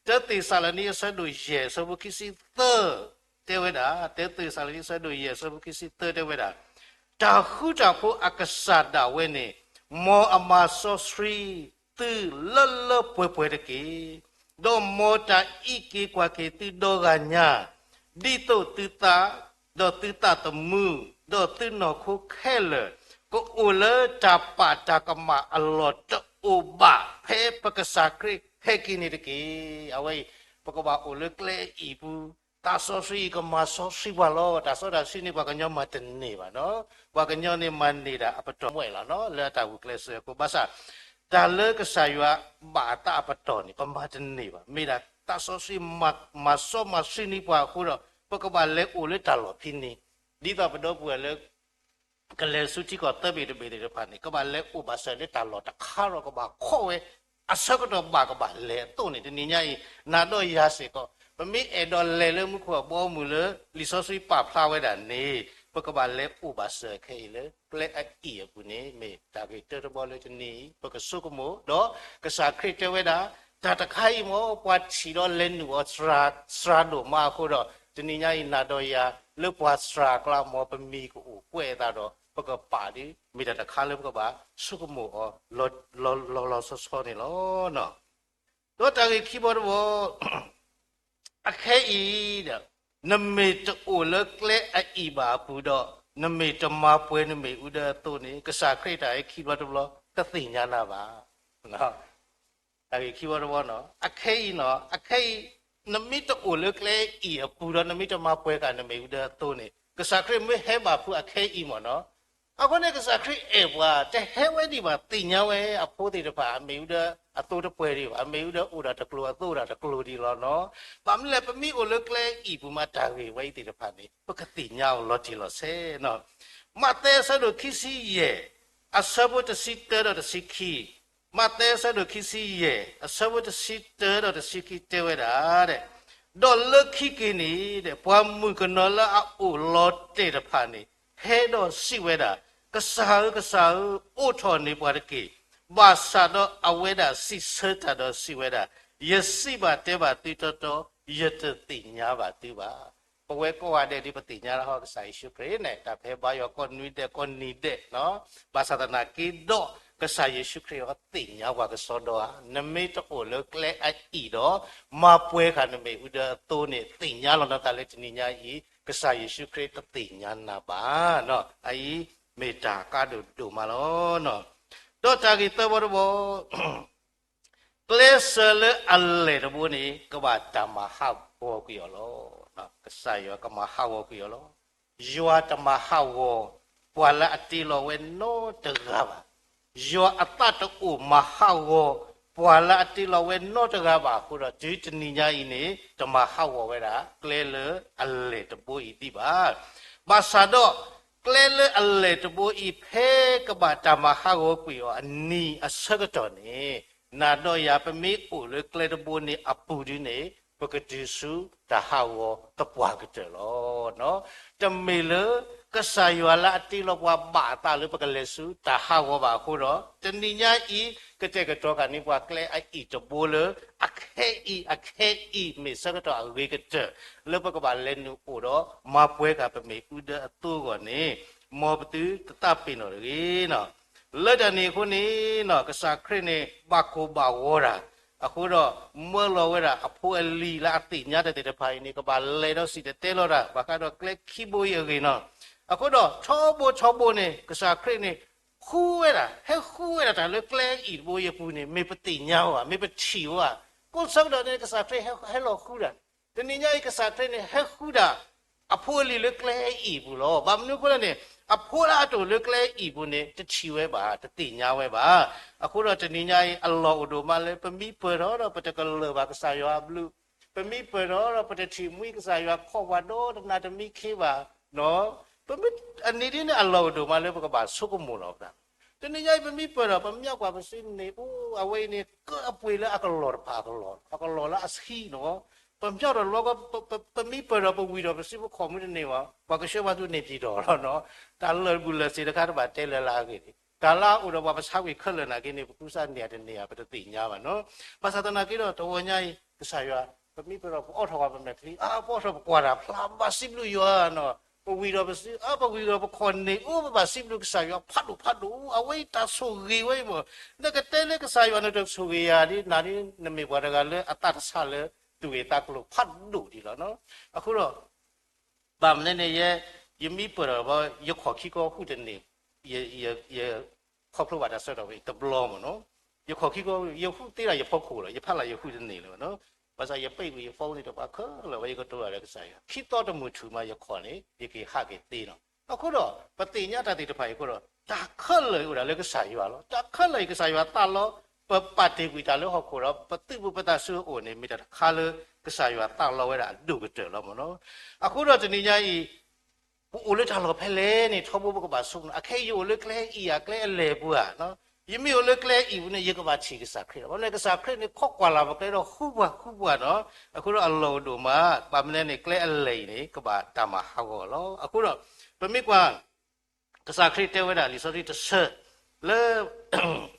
တၢသ့းစၤလနံအဆၢဒိၣ်ယဲၢ်အဆၢဖိခံဆံသၢ တဲဝဲဒၣ်, တၢသ့းစၤလနံအဆၢဒိၣ်ယဲၢ်အဆၢဖိခံဆံသၢတဲဝဲဒၣ်, တၢ်ဃူတၢ်ဖိးအကစၢ်ဒၣ်ဝဲန့ၣ် မ်အမၤစီဆှံသုလၢလၢပှဲၤပှဲၤတက့ၢ်. ဒီးမ်တၢ်အံးက့ၤကွၢ်က့ၤသုဒီဂၤညါ, ဒ်သိးသုသး, ဒီးသုသးသမူ, ဒီးသုနီၢ်ခိခဲလၢာ်, ကအိၣ်လၢတၢ်ပာ်တၢ်ကမၣ်အလီၢ်တအိၣ်ဘၣ် ဖဲပကစၢ်ခရံာ်ဟဲက့ၤန့ၣ်တက့ၢ်. အဝဲအံၤ ပကဘၣ်အိၣ်လၢကျဲအံၤပူၤ, သးစီဆှံအံၤကမၤစီဆှံပှၤလီၤ. တၢ်စီတၢ်ဆှံန့ၣ် ပှၤကညီမၤတန့ၢ်ဘၣ်နီၤ. ပှၤကညီန့ၣ်မၤန့ၢ်ဒၣ်အပတီၢ်မွဲၣ်လီၤနီၤ လၢအတၢ်ဂုာ်ကျဲးစၢးအဃိ ဘၣ်ဆၣ် တၢ်လၢကစၢ်ယွၤဘၣ်အသးအပတီၢ်န့ၣ် ပမၤတန့ၢ်ဘၣ်. မ့ၢ်ဒၣ်သးစီဆှံမၤစီမၤဆှံန့ၢ်ပှၤအဃိဒီး ပကဘၣ်လဲၤအိၣ်လၢတၢ်လီၢ်ဖဲန့ၣ်, ဒ်သိးပဒီပုၢ်ဝဲၢ်လၢ ကလဲၤဆူထံကီၢ်သၢဘ့ၣ်တဘ့ၣ်သ့ၣ်တဖၣ်န့ၣ် ကဘၣ်လဲၤအိၣ်ဘၣ်စၢၤလၢတၢ်လီၢ်တခါဒီးကဘၣ်ခီဝဲ အဆၢကတီၢ်ဘၣ်ကဘၣ်လဲၤအသိးန့ၣ် တနံၤညါအံၤ နၤဒီးယၤစ့ၢ်ကီး ပမ့ၢ်အဲၣ်ဒိးလဲၤလၢမူခိၣ်အဘီအမုၢ်လၢ လံာ်စီဆှံပာ်ဖျါဝဲဒၣ်န့ၣ် ပကဘၣ်လဲၤအိၣ်ဘၣ်စၢၤခဲအံၤလၢကျဲအအံၤအပူၤန့ၣ် မ့ၢ်တၢ်ဂ့ၢ်တၢတဘီလၢတနံၤအံၤ ပကဆိကမိၣ် ဒီးကစၢ်ခရံာ်တဲဝဲဒၣ် တၢ်တခါအံၤမ့ၢ် ပှၤထံၣ်ဒီးလဲၤနုာ်အီၤစှၤဒိၣ်မးအဃိဒီး တနံၤညါအံၤ နၤဒီးယၤ လၢပှၤစှၤအကျါမ့ၢ် ပမံၤကအိၣ်ကွဲးအသးဒီး ပကပာ်ဒ် မ့ၢ်တၢ်တခါလၢပကဘၣ်ဆိကမိၣ်အီၤ လီၤလီၤဆီဆီန့ၣ်လီၤ. ဒီးတၢ်ဂ့ၢ်ခံဘီတဘီ အခဲအံၤဒီး နမ့ၢ်တအိၣ်လၢကျဲအအံၤဘၣ်အပူၤဒီး နမ့ၢ်တမၤပှဲၤနမ့ၣ်အူဒၢအသိးန့ၣ် ကစၢ်ခရံာ်တၢ်ဂ့ၢ်ခံဘျီတဘျီ တသ့ၣ်ညါနၤဘၣ်. တၢ်ဂ့ၢ်ခံဘီတဘီနီၤ အခဲအံၤနီၤ အခဲအံၤ နမ့ၢ်တအိၣ်လၢကျဲအံၤအပူၤဒီး နမ့ၢ်တမၤပှဲၤဃာ်နမ့ၣ်အူဒၢအသိးန့ၣ် ကစၢ်ခရံာ်မ့ၢ်ဟဲဘၣ်ဖုးအခဲအံၤမ့ၢ်နီၤ အဃိန့ၣ် ကစၢ်ခရံာ်အဲၣ်ပှၤ တဟဲဝဲဒံးဘၣ် သ့ၣ်ညါဝဲအဖိသ့ၣ်တဖၣ် အမ့ၣ်အူဒၢအသိးတပှဲၤဒံးဘၣ် အမ့ၣ်အူဒၢအိၣ်ဒၣ်တကျိၤအသိးအိၣ်ဒၣ်တကျိၤဒံးလီၤနီၤ ဘၣ်မနုၤလဲၣ် ပမ့ၢ်အိၣ်လၢကျဲအံၤပူၤမး တၢ်ဂ့ၢ်ဝဲအံၤသ့ၣ်တဖၣ်န့ၣ် ပကသ့ၣ်ညါအီၤလီၤတံၢ်လီၤဆဲးနီၤ မးသဲအဆၢဒိၣ်ခံဆံယဲၢ် အဆၢဖိတဆံတၢဒီးတဆံခံ မးသဲအဆၢဒိၣ်ခံဆံယဲၢ် အဆၢဖိတဆံတၢဒီးတဆံခံတဲဝဲဒၣ် ဒီးလၢခံက့ၤန့ၣ် ပှၤမုၣ်ကနီၤလၢအအိၣ်လီၤတဲာ်တဖၣ်န့ၣ် ဟဲဒီးစံးဝဲဒၣ်, ကစၢ်ဧၢ, ကစၢ်ဧၢ, အိးထီၣ်န့ၢ်ပှၤတက့ၢ်. ဘၣ်ဆၣ်ဒီးအဝဲဒၣ်စံးဆၢတၢ်ဒီးစံးဝဲဒၣ်, ယစံးဘၣ်တဲဘၣ်သုတီတီ, ယတသ့ၣ်ညါဘၣ်သုဘၣ်. ပဝဲကိးဂၤဒဲးဒ်ပသ့ၣ်ညါလၢဟီကစၢ်ယ့ၣ်ၡူးခရံာ်န့ၣ် တၢ်ဖဲဘါယွၤကိးနွံဒဲးကိးနံၤဒဲး, ဘၣ်ဆၣ်သနာ်က့ဒီး ကစၢ်ယ့ၣ်ၡူးခရံာ်အီၤသ့ၣ်ညါပှၤကစီဒီဧါ. နမ့ၢ်တအိၣ်လၢကျဲအအံၤဒီး မၤပှဲၤဃာ်နမ့ၣ်အူဒၢအသိးန့ၣ် သ့ၣ်ညါလီၤနသးလၢတနံၤညါအံၤ ကစၢ်ယ့ၣ်ၡူးခရံာ်တသ့ၣ်ညါနၤဘၣ်. အအံၤမ့ၢ်တၢ်ကါဒိၣ်ဒိၣ်မးလီၤ. ဒီးတၢ်ဂ့ၢ်သၢဘီတဘီ ကျဲစၢၤလၢအလဲၢ်တဘိန့ၣ် ကဘၣ်တၢ်မၤဟးဂီၤကွံာ်အီၤလီၤ. ကစၢ်ယွၤကမၤဟးဂီၤကွံာ်အီၤလီၤ. ယွၤတမၤဟးဂီၤ ပှၤလၢအတ့လီၤဝဲနီတဂၤဘၣ်. ယွၤအသးတအိၣ်မၤဟးဂီၤ ပှၤလၢအတ့လီၤဝဲနီတဂၤဘၣ်အဃိဒီး တုၤတနံၤညါအံၤန့ၣ် တမၤဟးဂီၤဝဲဒၣ် ကျဲလၢအလဲၢ်တဘိအံၤဒံးဘၣ်. ဘၣ်ဆၣ်ဒီး ကျဲလၢအလဲၢ်တဘိအံၤ ဖဲကဘၣ်တၢ်မၤဟးဂီၤကွံာ်အီၤအနံၤအဆၢကတီၢ်န့ၣ် နၤဒီးယၤ ပမ့ၢ်အိၣ်လၢကျဲတဘိန့ၣ်အပူၤဒ်န့ၣ် ပကတုၤဆူတၢ်ဟးဂီၤသပှၢ်ကတၢၢ်လီၤ. တမ့ၢ်လၢကစၢ်ယွၤလၢအတ့လီၤပှၤဘၣ်အသးလၢပကလဲၤဆူတၢ်ဟးဂီၤဘၣ်အဃိဒီး တနံၤညါအံၤ ကတဲာ်ကတီၤဃာ်န့ၢ်ပှၤကျဲအအံၤတဘိလၢ အခဲအံၤ အခဲအံၤ မ့ၢ်ဆၢကတီၢ်အဂ့ၤကတၢၢ် လၢပကဘၣ်လဲၤနုာ်အိၣ်ဒီး မၤပှဲၤဃာ်ပမ့ၣ်အူဒၢအသိးအဂီၢ်န့ၣ် မ်ပသုတသးပ့ၤနီၣ်တဂ့ၤ. လၢတၢ်န့ၣ်အဃိန့ၣ် ကစၢ်ခရံာ်န့ၣ် ဘၣ်ကိၢ်ဘၣ်ဂီၤတၢ် အဃိဒီး မၢလီၤဝဲဒၣ်အဖိအလံၤလၢအသ့ၣ်ညါတၢ်သ့ၣ်တဖၣ်အံၤန့ၣ် ကဘၣ်လဲၤဒီးစံၣ်တဲၤတဲလီၤတၢ် ဘၣ်ဃးဒီးကျဲခံဘိအံၤအဂ့ၢ်နီၤ. အဃိဒီး ထီဘိထီဘိန့ၣ် ကစၢ်ခရံာ်န့ၣ် ဃုဝဲဒၣ် ဟဲဃုဝဲဒၣ်တၢ်လၢကျဲအံၤတဘိအံၤအပူၤန့ၣ် မ့ၢ်ပသ့ၣ်ညါအီၤဧါ, မ့ၢ်ပထံၣ်အီၤဧါ. ကိးဆၢကတီၢ်န့ၣ် ကစၢ်ခရံာ်ဟဲလီၤဃုတၢ်. တနံၤညါအံၤ ကစၢ်ခရံာ်န့ၣ် ဟဲဃုဒၣ် အဖိအလံၤလၢကျဲအံၤအပူၤလီၤ. ဘၣ်မနုၤအဃိလဲၣ်န့ၣ် အဖိလၢအတအိၣ်လၢကျဲအံၤအပူၤန့ၣ် တထံၣ်ဝဲဘၣ်, တသ့ၣ်ညါဝဲဘၣ်. အဃိဒီးတနံၤညါအံၤ အလီၢ်အိၣ်ဒိၣ်မးလၢ ပမ့ၢ်ပၢၢ်ထီၣ်ဒီး ပတကလၢၢ်ဘၣ်ကစၢ်ယွၤအဘျုး, ပမ့ၢ်ပၢၢ်ထီၣ်ဒီး ပတထံၣ်မှံကစၢ်ယွၤခီၣ်ပှၤဒီတနၤတမံခ့ဘၣ်. ပမ့ၢ် အနံၤဒ်န့ၣ် အလီၢ်အိၣ်ဒိၣ်မးလၢပကဘၣ်ဆိကမိၣ်လီၤပသး. တနံၤညါအံၤ ပမ့ၢ်ပၢၢ်ထီၣ် ပမၠၣ်ကွၢ်ပစုန့ၣ် အိၣ် အဝဲအံၤန့ၣ် ကအပှ့ၤလၢအကလီၢ်တဖၣ်အကလီၢ်, အကလီၢ်လၢအဆံးနီၤ. ပမၠၣ်ထီၣ်လီၤကီ ပ ပ ပမ့ၢ်ပၢၢ်ထီၣ် ပဝံၤထီၣ်ပစုပခီၣ်မုၢ်တန့ၢ်ဘၣ်, ပှၤကဆှၢပှၤသူန့ၢ်ပျံၤထီၣ်လီၤနီၤ. တၢ်လၢာ်ဘူၣ်လၢာ်စ့းတခါတဘၣ်တဲလၢၤလၢအဂ့ၢ်န့ၣ် တၢ်လၢအအိၣ်ဒီးပှၤပဆါဝံၤခဲလၢာ်နာ်က့န့ၣ် ပကူစါန့ၢ်အတန့ၢ်ဧါ ပတသ့ၣ်ညါဘၣ်နီၤ. ဘၣ်ဆၣ်သနာ်က့ဒီး တဂီၤညါအံၤ ကစၢ်ယွၤ ပမ့ၢ်ပၢၢ်ထီၣ် ပအိးထီၣ်ပှၤပမဲာ်ချံ အါ ပအိးထီၣ်ပကွၢ်တၢ်ဖျါ ပဘၣ်စံးဘျုးယွၤနီၤ. ပဝံၤဒီးပစု အါ ပဝံၤဒီးပခီၣ်န့ၢ် အိၣ် ပဘၣ်စံးဘျုးကစၢ်ယွၤဖးဒိၣ်ဖးဒိၣ် အဝဲအံၤတၢ်ဆိၣ်ဂ့ၤဝဲအံၤမး. နကတဲလၢကစၢ်ယွၤနတဆိၣ်ဂ့ၤယၤဒ်နၤဒ် နမ့ၢ်ပှၤတဂၤလၢအသးတဆါလၢ သူၣ်ဂ့ၤသးကျိၤဖးဒိၣ်ဒံးလီၤနီၤ. အဃိဒီး ဘၣ်မနုၤန့ၣ် ယဲ ယမ့ၢ်ပၢၢ်ထီၣ် ယခီၣ်ခံကီၢ်ဟူးတန့ၢ်, ယ ယ ယခီဖျိဘၣ်တၢ်ဆၢကတီၢ်ဝဲတဘျီမးနီၤ. ယခီၣ်ခံကီၢ် ယဟူးသ့ဒၣ်ယဖီခိၣ်လီၤ, ယဖးလၢယဟူးတန့ၢ်လၢၤဘၣ်နီၤ. ဘၣ်ဆၣ်ယပ့ၢ်ကွံာ်ယ phone န့ၣ်တပှၤခဲလၢာ်ဝဲ ယကတိၤတၢ်လၢကစၢ်ယွၤ ခံသီတမုၢ်ထူၣ်မး ယခီၣ်န့ၣ် ယက့ၤဟးက့ၤသ့နီၤ. အဃိဒီး ပသ့ၣ်ညါတၢ်သ့ၣ်တဖၣ်အံၤအဃိဒီး တၢ်ခဲလၢာ်အံၤအိၣ်ဒၣ်လၢကစၢ်ယွၤလီၤ. တၢ်ခဲလၢာ်အံၤကစၢ်ယွၤသးလီ, ပပာ်တ့ၢ်ကွံာ်တၢ်လၢဟီၣ်ခိၣ်ဒီး ပသူၣ်ပူၤပသးဆူအအိၣ်န့ၣ် မ့ၢ်တၢ်တခါလၢကစၢ်ယွၤသးလီဝဲဒၣ်အဒိၣ်ကတၢၢ်လီၤမ့ၢ်နီၤ. အဃိဒီးတနံၤညါအံၤ ပအိၣ်လၢတၢ်လီၢ်ဖဲလဲၣ်န့ၣ် ထီဘိပကဘၣ်ဆိကမိၣ်, အခဲအံၤယအိၣ်လၢကျဲအံၤဧါ, ကျဲအလဲၢ်ပူၤဧါ. ယမ့ၢ်အိၣ်လၢကျဲအံၤပူၤန့ၣ် ယကဘၣ်ထံၣ်ကစၢ်ခရံာ်လီၤ. ဘၣ်မနုၤလဲၣ် ကစၢ်ခရံာ်န့ၣ် ခိးကွၢ်လၢ်ပကျဲဒီးဃုပှၤဃုပှၤနီၤ. အဃိဒီးအလီၢ်အိၣ်ဒိၣ်မး, ဘၣ်မနုၤလဲၣ်န့ၣ် ကျဲအလဲၢ်အံၤန့ၣ် ကဘၣ်တၢ်မၤဟးဂီၤလီၤ. အဃိဒီး ပမ့ၢ်ကွၢ် ကစၢ်ခရံာ်တဲဝဲဒၣ်လံာ်စီဆှံတဆၢ လၢ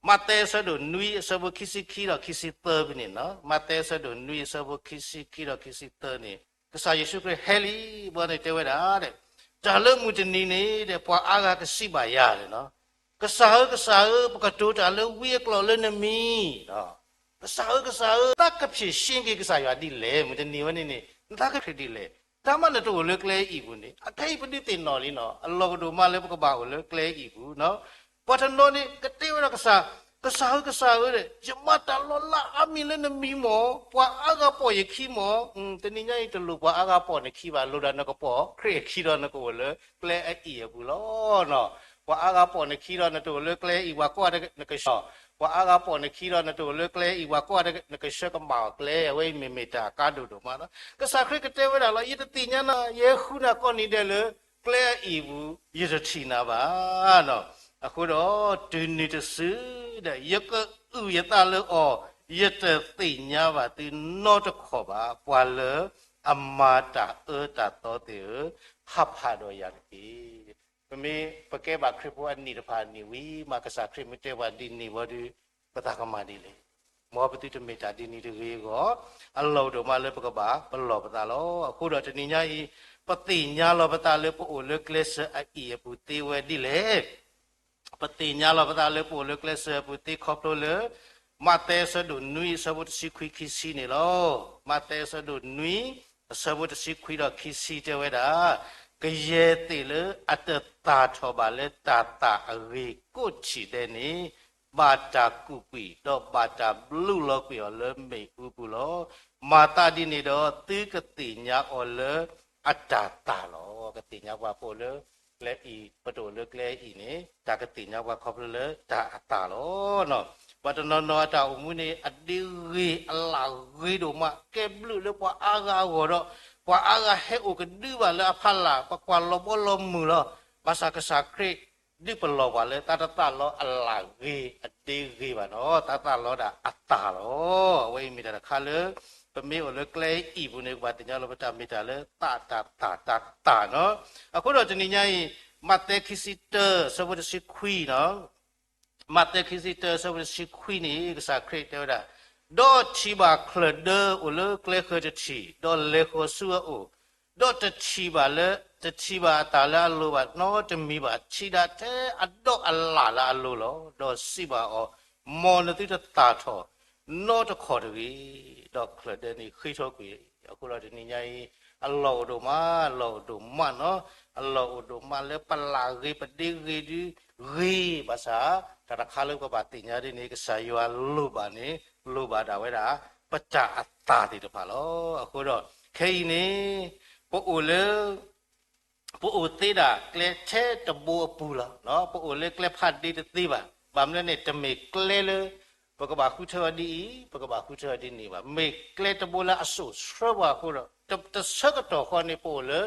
မးသဲအဆၢဒိၣ်နွံအဆၢဖိခံဆံခံဒီးခံဆံသၢဖဲန့ၣ်နီၤ, မးသဲအဆၢဒိၣ်နွံအဆၢဖိခံဆံခံဒီးခံဆံသၢန့ၣ် ကစၢ်ယ့ၣ်ၡူးခရံာ်ဟဲလံ, ဘၣ်န့ၣ်တဲဝဲဒၣ်, တၢ်လၢမုၢ်တနံၤန့ၣ် ပှၤအါဂၤကစံးဘၣ်ယၤန့ၣ်နီၤ, ကစၢ်ဧၢ, ကစၢ်ဧၢ, ပကတိၤတၢ်လၢဝံအကျိာ်လၢနမံၤ ကစၢ်ဧၢ, ကစၢ်ဧၢ, နသးကဖျ့ၣ်ရှင်းက့ၤကစၢ်ယွၤဒ်လဲၣ်, မုၢ်တနံၤဝဲန့ၣ်န့ၣ် နသးကဖျ့ၣ်ဒ်လဲၣ်, တၢ်မၤနတိၢ်အိၣ်လၢကျဲအံၤပူၤန့ၣ် အခဲအံၤပဒုးသ့ၣ်နီၣ်လံနီၤ, အလီၢ်ကဒိၣ်မးလၢပကဘၣ်အိၣ်လၢကျဲအံၤပူၤနီၤ. ပှၤတနီၤန့ၣ် ကတဲဝဲဒၣ်ကစၢ်, ကစၢ်ဧၢ, ကစၢ်ဧၢ, ယမၤတၢ်လီၤလးအါမံၤလၢနမံၤမၢ်, ပှၤအါဂၤပိာ်ယခံမၢ်, တနံၤညါအံၤတလိၣ်ပှၤအါဂၤပိာ်နခံဘၣ်, လိၣ်ဒၣ်နကပိာ်ခရံာ်အခံဒီးနကအိၣ်လၢကျဲအံၤအပူၤလီၤ. ပှၤအါဂၤပိာ်နခံဒီးနတအိၣ်လၢကျဲအံၤ ပှၤကိးဂၤဒဲးနကဆှီ, ပှၤအါဂၤပိာ်နခံဒီးနတအိၣ်လၢကျဲအံၤ ပှၤကိးဂၤဒဲးနကဆှၢကမၣ်အီၤကျဲ, အဝဲအံၤမ့ၢ်မ့ၢ်တၢ်အကါဒိၣ်ဒိၣ်မးလီၤ. ကစၢ်ခရံာ်ကတဲဝဲဒၣ်လီၤ, ယတသ့ၣ်ညါနၤ, ယဟဲဃုနၤကိးနံၤဒဲးလၢကျဲအံၤပူၤ ယတထံၣ်နၤဘၣ်. အဃိဒီးတုၤနုၤတစုဒီး ယကအုၣ်ယသးလၢအီၤ, ယတသ့ၣ်ညါဘၣ်သုနီတခီၣ်ဘၣ်, ပှၤလၢအမၤတၢ်အၢတၢ်သီသ့ၣ်ဧၢ, ဟးဖးဒီးယၤတက့ၢ်. ပမ့ၢ်ပကဲဘၣ်ခရံာ်ဖိအနံၣ်တဖၣ်အနံၣ်ဝံၤမး ကစၢ်ခရံာ်မ့ၢ်တဲပှၤဒ်န့ၣ်ဝံၤဒီး ပသးကမၤဒ်လဲၣ်. မ်ပသုတမ့ၢ်တၢ်ဒ်န့ၣ်တဂ့ၤအဂီၢ်, အလီၢ်အိၣ်ဒိၣ်မးလၢပကဘၣ်ပလီၢ်ပသးလီၤ. အဃိဒီးတနံၤညါအံၤ ပသ့ၣ်ညါလီၤပသးလၢပအိၣ်လၢကျဲစၢၤအအံၤအပူၤသ့ဝဲဒ်လဲၣ်. ပသ့ၣ်ညါလီၤပသးလၢပအိၣ်လၢကျဲစၢၤအပူၤသ့ခီဖျိလၢ မးသဲအဆၢဒိၣ်နွံအဆၢဖိတဆံခွံခံဆံန့ၣ်လီၤ. မးသဲအဆၢဒိၣ်နွံ အဆၢဖိတဆံခွံဒီးခံဆံတဲဝဲဒၣ်, ကယဲၢ်သ့ၣ်လၢအတသၣ်ထီၣ်ဘၣ်လၢတၢ်သၣ်အဂ့ၤကိးထံၣ်ဒဲးန့ၣ် ဘၣ်တၢ်ကူးကွံာ် ဒီးဘၣ်တၢ်ဘျုးလီၤကွံာ်အီၤလၢမ့ၣ်အူပူၤလီၤ. မၤသးဒ်န့ၣ်ဒီး သုကသ့ၣ်ညါအီၤလၢအတၢ်သၣ်လီၤ. ကသ့ၣ်ညါပှၤပအိၣ်လၢကျဲအံၤ, ပတအိၣ်လၢကျဲအံၤန့ၣ် တၢ်ကသ့ၣ်ညါပှၤခီဖျိလၢတၢ်အသၣ်လီၤ. ပှၤတနီၤနီၤအတၢ်အိၣ်မူန့ၣ် အဒ့ဂ့ၤအလၣ်ဂ့ၤဒိၣ်မး, ကဲဘျုးလၢပှၤအါဂၤအဂီၢ်ဒီး ပှၤအါဂၤဟဲအိၣ်ကဒုဘၣ်လၢအဖီလာ်, ပကွၢ်လီၤဘီလီၤမုၢ်လီၤ. ဘၣ်ဆၣ်ကစၢ်ခရံာ် ဒုးပလီၢ်ပှၤလၢတၢ်တသၣ်လီၤအလၣ်ဂ့ၤအဒ့ဂ့ၤဘၣ်နီၤ, တၢ်သၣ်လီၤဒၣ်အသၣ်လီၤ. အဝဲအံၤမ့ၢ်တၢ်တခါလၢ ပမ့ၢ်အိၣ်လၢကျဲအံၤပူၤန့ၣ် ပဘၣ်သ့ၣ်ညါလီၤပသးမ့ၢ်တၢ်လၢသၣ်တၢ်သၣ်တၢ်သၣ်နီၤ. အဃိဒီးတနံၤညါအံၤ မးသဲခံဆံတၢ ဆၢဖိတဆံခွံနီၤ. မးသဲခံဆံတၢ ဆၢဖိတဆံခွံန့ၣ် ကစၢ်ခရံာ်တဲဝဲဒၣ်, ဒီးထံၣ်ဘၣ်ချၢၣ်ဒၢအိၣ်လၢကျဲဃၢၤတထံၣ်, ဒီးလဲၤဃီၤဆူအအိၣ်, ဒီးတထံၣ်ဘၣ်လၢ, တထံၣ်ဘၣ်အတၢ်လၢအလိၤဘၣ်နီတမံၤဘၣ်, ထံၣ်ဒၣ်ထဲအဒီးအလၣ်လၢအလိၤလီၤ. ဒီးစံးဘၣ်အီၤ, မ်နသုတသၣ်ထီၣ်နီတခီၣ်တဂ့ၤ. ဒီးချၢၣ်ဒၢန့ၣ်ဃ့ထီၣ်ကွံာ်. အဃိဒီးတနံၤညါအံၤ အလီၢ်အိၣ်ဒိၣ်မး, အလီၢ်အိၣ်ဒိၣ်မးနီၤ, အလီၢ်အိၣ်ဒိၣ်မးလၢပလၣ်ဂ့ၤပဒ့ဂ့ၤဒုဂ့ၤ, ဘၣ်ဆၣ် တၢ်တခါလၢပဘၣ်သ့ၣ်ညါဒ်န့ၣ် ကစၢ်ယွၤလိၣ်ဘၣ်န့ၣ် လိၣ်ဘၣ်ဒၣ်ဝဲဒၣ် ပတၢ်အသၣ်သ့ၣ်တဖၣ်လီၤ. အဃိဒီး ခဲအံၤန့ၣ် ပအိၣ်လၢ ပအိၣ်သ့ဒၣ်ကျဲထဲတဘိအပူၤလီၤ. ပအိၣ်လၢကျဲဖးဒ့တသ့ဘၣ်. ဘၣ်မနုၤန့ၣ် တမ့ၢ်ကျဲလၢ ပကဘၣ်ဃုထၢအီၤဒ်အံၤ, ပကဘၣ်ဃုထၢအီၤဒ်န့ၣ်ဘၣ်. မ့ၢ်ကျဲတဘိလၢအစိာ်ဆှၢပှၤအဃိဒီး တ, တဆၢကတီၢ်ဃီန့ၣ် ပအိၣ်လၢ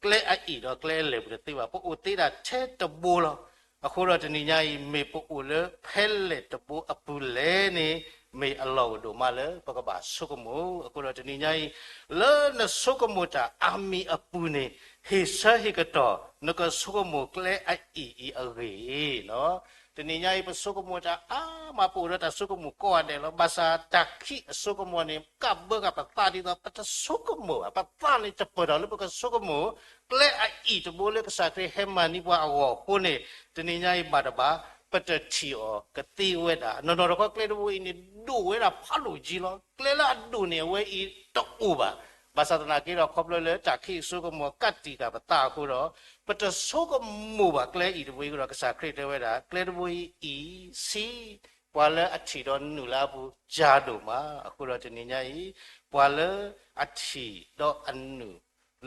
ကျဲအအံၤဒီးကျဲအလဲၢ်ပူၤတသ့ဘၣ်. ပအိၣ်သ့ဒၣ်ထဲတဘိလီၤ. အဃိဒီးတနံၤညါအံၤ မ့ၢ်ပအိၣ်လၢဖဲလဲၣ်တဘိအပူၤလဲၣ်န့ၣ် မ့ၢ်အလီၢ်အိၣ်ဒိၣ်မးလၢပကဘၣ်ဆိကမိၣ်. အဃိဒီးတနံၤညါအံၤ လၢနဆိကမိၣ်တၢ်အါမံၤအပူၤန့ၣ် ဟ့ၣ်ဆၢဟ့ၣ်ကတီၢ် နကဆိကမိၣ်ကျဲအအံၤအံၤအဂ့ၢ်နီၤ. တနံၤညါအံၤ ပဆိကမိၣ်တၢ်အါမး ပအိၣ်ဒီးတၢ်ဆိကမိၣ်ကိးဂၤဒဲးလီၤ. ဘၣ်ဆၣ်တၢ်ခံးအဆိကမိၣ်န့ၣ် ကဘၢဃာ်ပသးဒ်သိး ပတဆိကမိၣ်ဘၣ်. ပသးန့ၣ်တပၢၢ်ထီၣ်လၢပကဆိကမိၣ် ကျဲအအံၤတဘိလၢကစၢ်ခရံာ်ဟဲမၤန့ၢ်ပှၤအဂီၢ်အဃိန့ၣ် တနံၤညါအံၤဘၣ်တဘၣ် ပတထံၣ်အီၤကသ့ဝဲဒၣ်. နီၢ်နီၢ်တခီကျဲတဘိအံၤန့ၣ် ဒိၣ်ဝဲဒၣ်ဖးဒိၣ်ကံလီၤ. ကျဲလၢအဒိၣ်န့ၣ် အဝဲအံၤတအိၣ်ဘၣ်. ဘၣ်ဆၣ်သနာ်က့ဒီး ခီဖျိလၢတၢ်ခံးအဆိကမိၣ်ကးတံာ်ဃာ်ပသးအဃိဒီး ပတဆိကမိၣ်ဘၣ်ကျဲအံၤတဘိအံၤအဃိဒီး ကစၢ်ခရံာ်တဲဝဲဒၣ် ကျဲတဘိအံၤအံၤ ဆံး ပှၤလၢအထံၣ်ဒီးနုာ်လၢအပူၤ ကၢ်ဒိၣ်မး. အဃိဒီးတနံၤညါအံၤ ပှၤလၢအထံၣ်ဒီးအနုာ်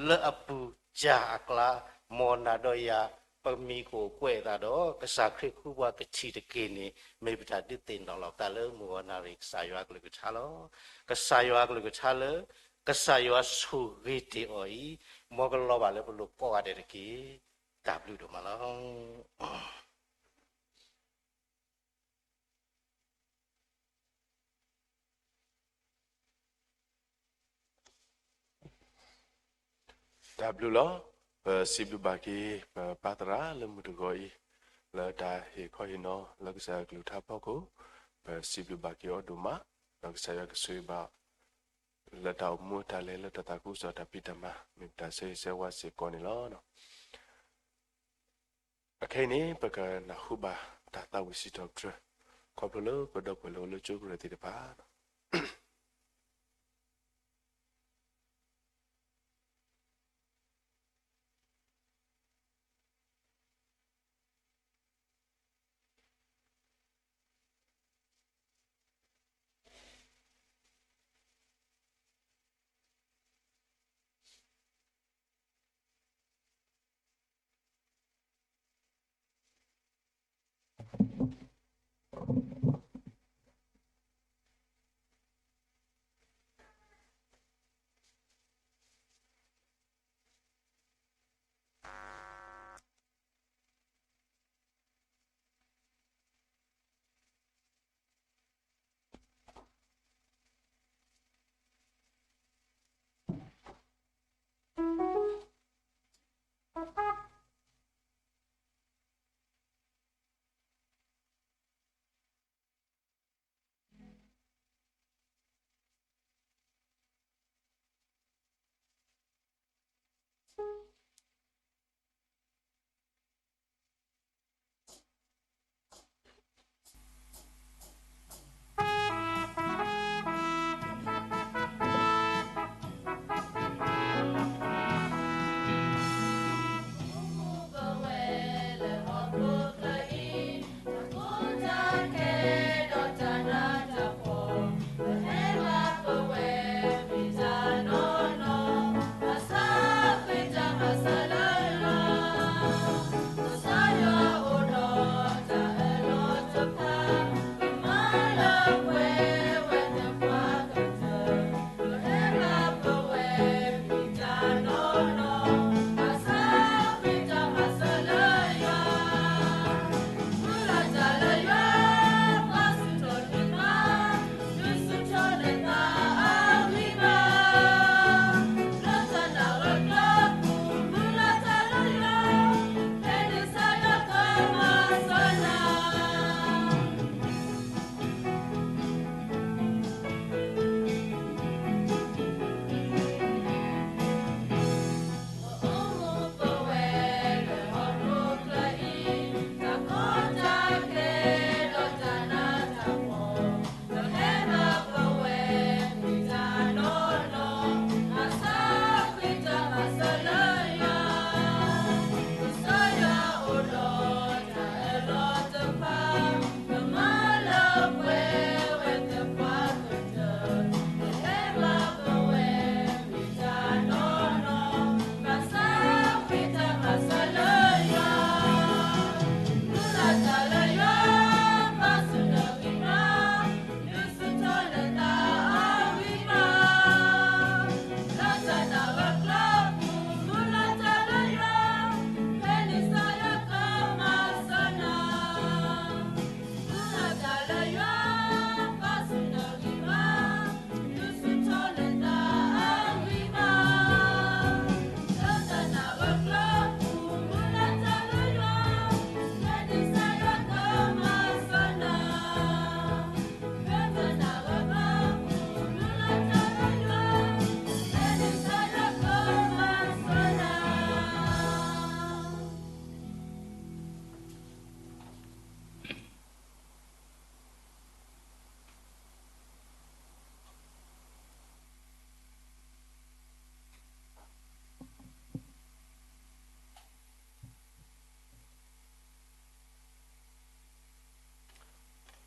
လၢအပူၤ ကၢ်အကျါ မ်နၤဒီးယၤ ပမံၤကအိၣ်ကွဲးအသးဒီး ကစၢ်ခရံာ်ဃုပှၤကထံၣ်တက့ၢ်န့ၣ် မ့ၢ်ပတၢ်ဒုးသ့ၣ်နီၣ်လီၤပသးလၢမုၢ်ဂီၤနၣ်ရံၣ်ကစၢ်ယွၤအကလုၢ်ကထါလီၤ. ကစၢ်ယွၤအကလုၢ်ကထါလၢ ကစၢ်ယွၤဆိၣ်ဂ့ၤတ့ၢ်အီၤအံၤ မ်ကလီၤဘၣ်လၢပလိၤကိးဂၤဒဲးတက့ၢ်. တၢ်ဘျုးဒိၣ်မးလီၤ. တၢ်ဘျုးလီၤ. ပစံးဘျုးဘၣ်က့ၤ ပပၢ်သရၣ်လၢမုၢ်တဂီၤအံၤ လၢတၢ်ဟ့ၣ်ခီဟ့ၣ်နီၤလၢကစၢ်ယွၤကလုၢ်ကထါဖီခိၣ်, ပစံးဘျုးဘၣ်က့ၤအီၤဒိၣ်မး, ဒီးကစၢ်ယွၤကဆိၣ်ဂ့ၤဘၣ် လၢတၢ်အိၣ်မူတၢ်လဲၤလၢတၢ်သးခုကစီၣ်တၢ်ဖံးတၢ်မၤ မ့ၢ်ပတၢ်ဆၢဂ့ၤဆၢဝါစ့ၢ်ကီးန့ၣ်လီၤ. အခဲအံၤန့ၣ် ပကနၢ်ဟူဘၣ်တၢ်သးဝံၣ်စံးထီၣ်ပတြၢၤ ခီဖျိလၢပဒီပုၢ်ဝဲၢ်လၢအိၣ်လၢကၠိကရၢၢ်သ့ၣ်တဖၣ်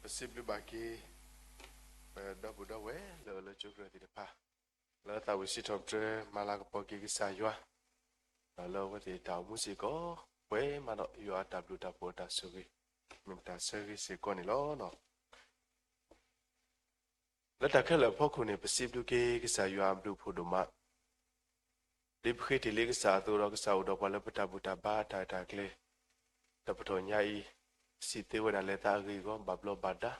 ပစံးဘျုးဘၣ်က့ၤ ပဒီပုၢ်ဒီဝဲၢ်လၢအအိၣ်လၢကၠိကရၢၢ်သ့ၣ်တဖၣ် လၢသးဝံၣ်စံးထီၣ်ပတြၢၤမၤလၤကပီၤက့ၤကစၢ်ယွၤ ဒီးလၢအဝဲသ့ၣ်တၢ်အိၣ်မူစ့ၢ်ကီး ပှဲၤမးဒီးယွၤအတၢ်ဘျုးတၢ်ဖှိၣ်အတၢ်ဆိၣ်ဂ့ၤ, မ့ၢ်ပတၢ်ဆၢဂ့ၤစ့ၢ်ကီးန့ၣ်လီၤ. လၢတၢ်ခဲလၢာ်အဖီခိၣ်န့ၣ် ပစံးဘျုးက့ၤကစၢ်ယွၤအဘျုးအဖှိၣ်ဒိၣ်မး, ဒ်ပဃ့တ့ၢ်လံကစၢ်အသိးဒီး ကစၢ်အိၣ်ဒီးပှၤလၢပတၢ်ဘူၣ်တၢ်ဘါအတၢ်ရဲၣ်တၢ်ကျဲၤ, တပတီၢ်ညါအံၤ, စံးသ့ဝဲဒၣ်လဲၤသးအဂ့ၢ်အဂီၢ်ဘၣ်ဘျီးဘၣ်ဒါ,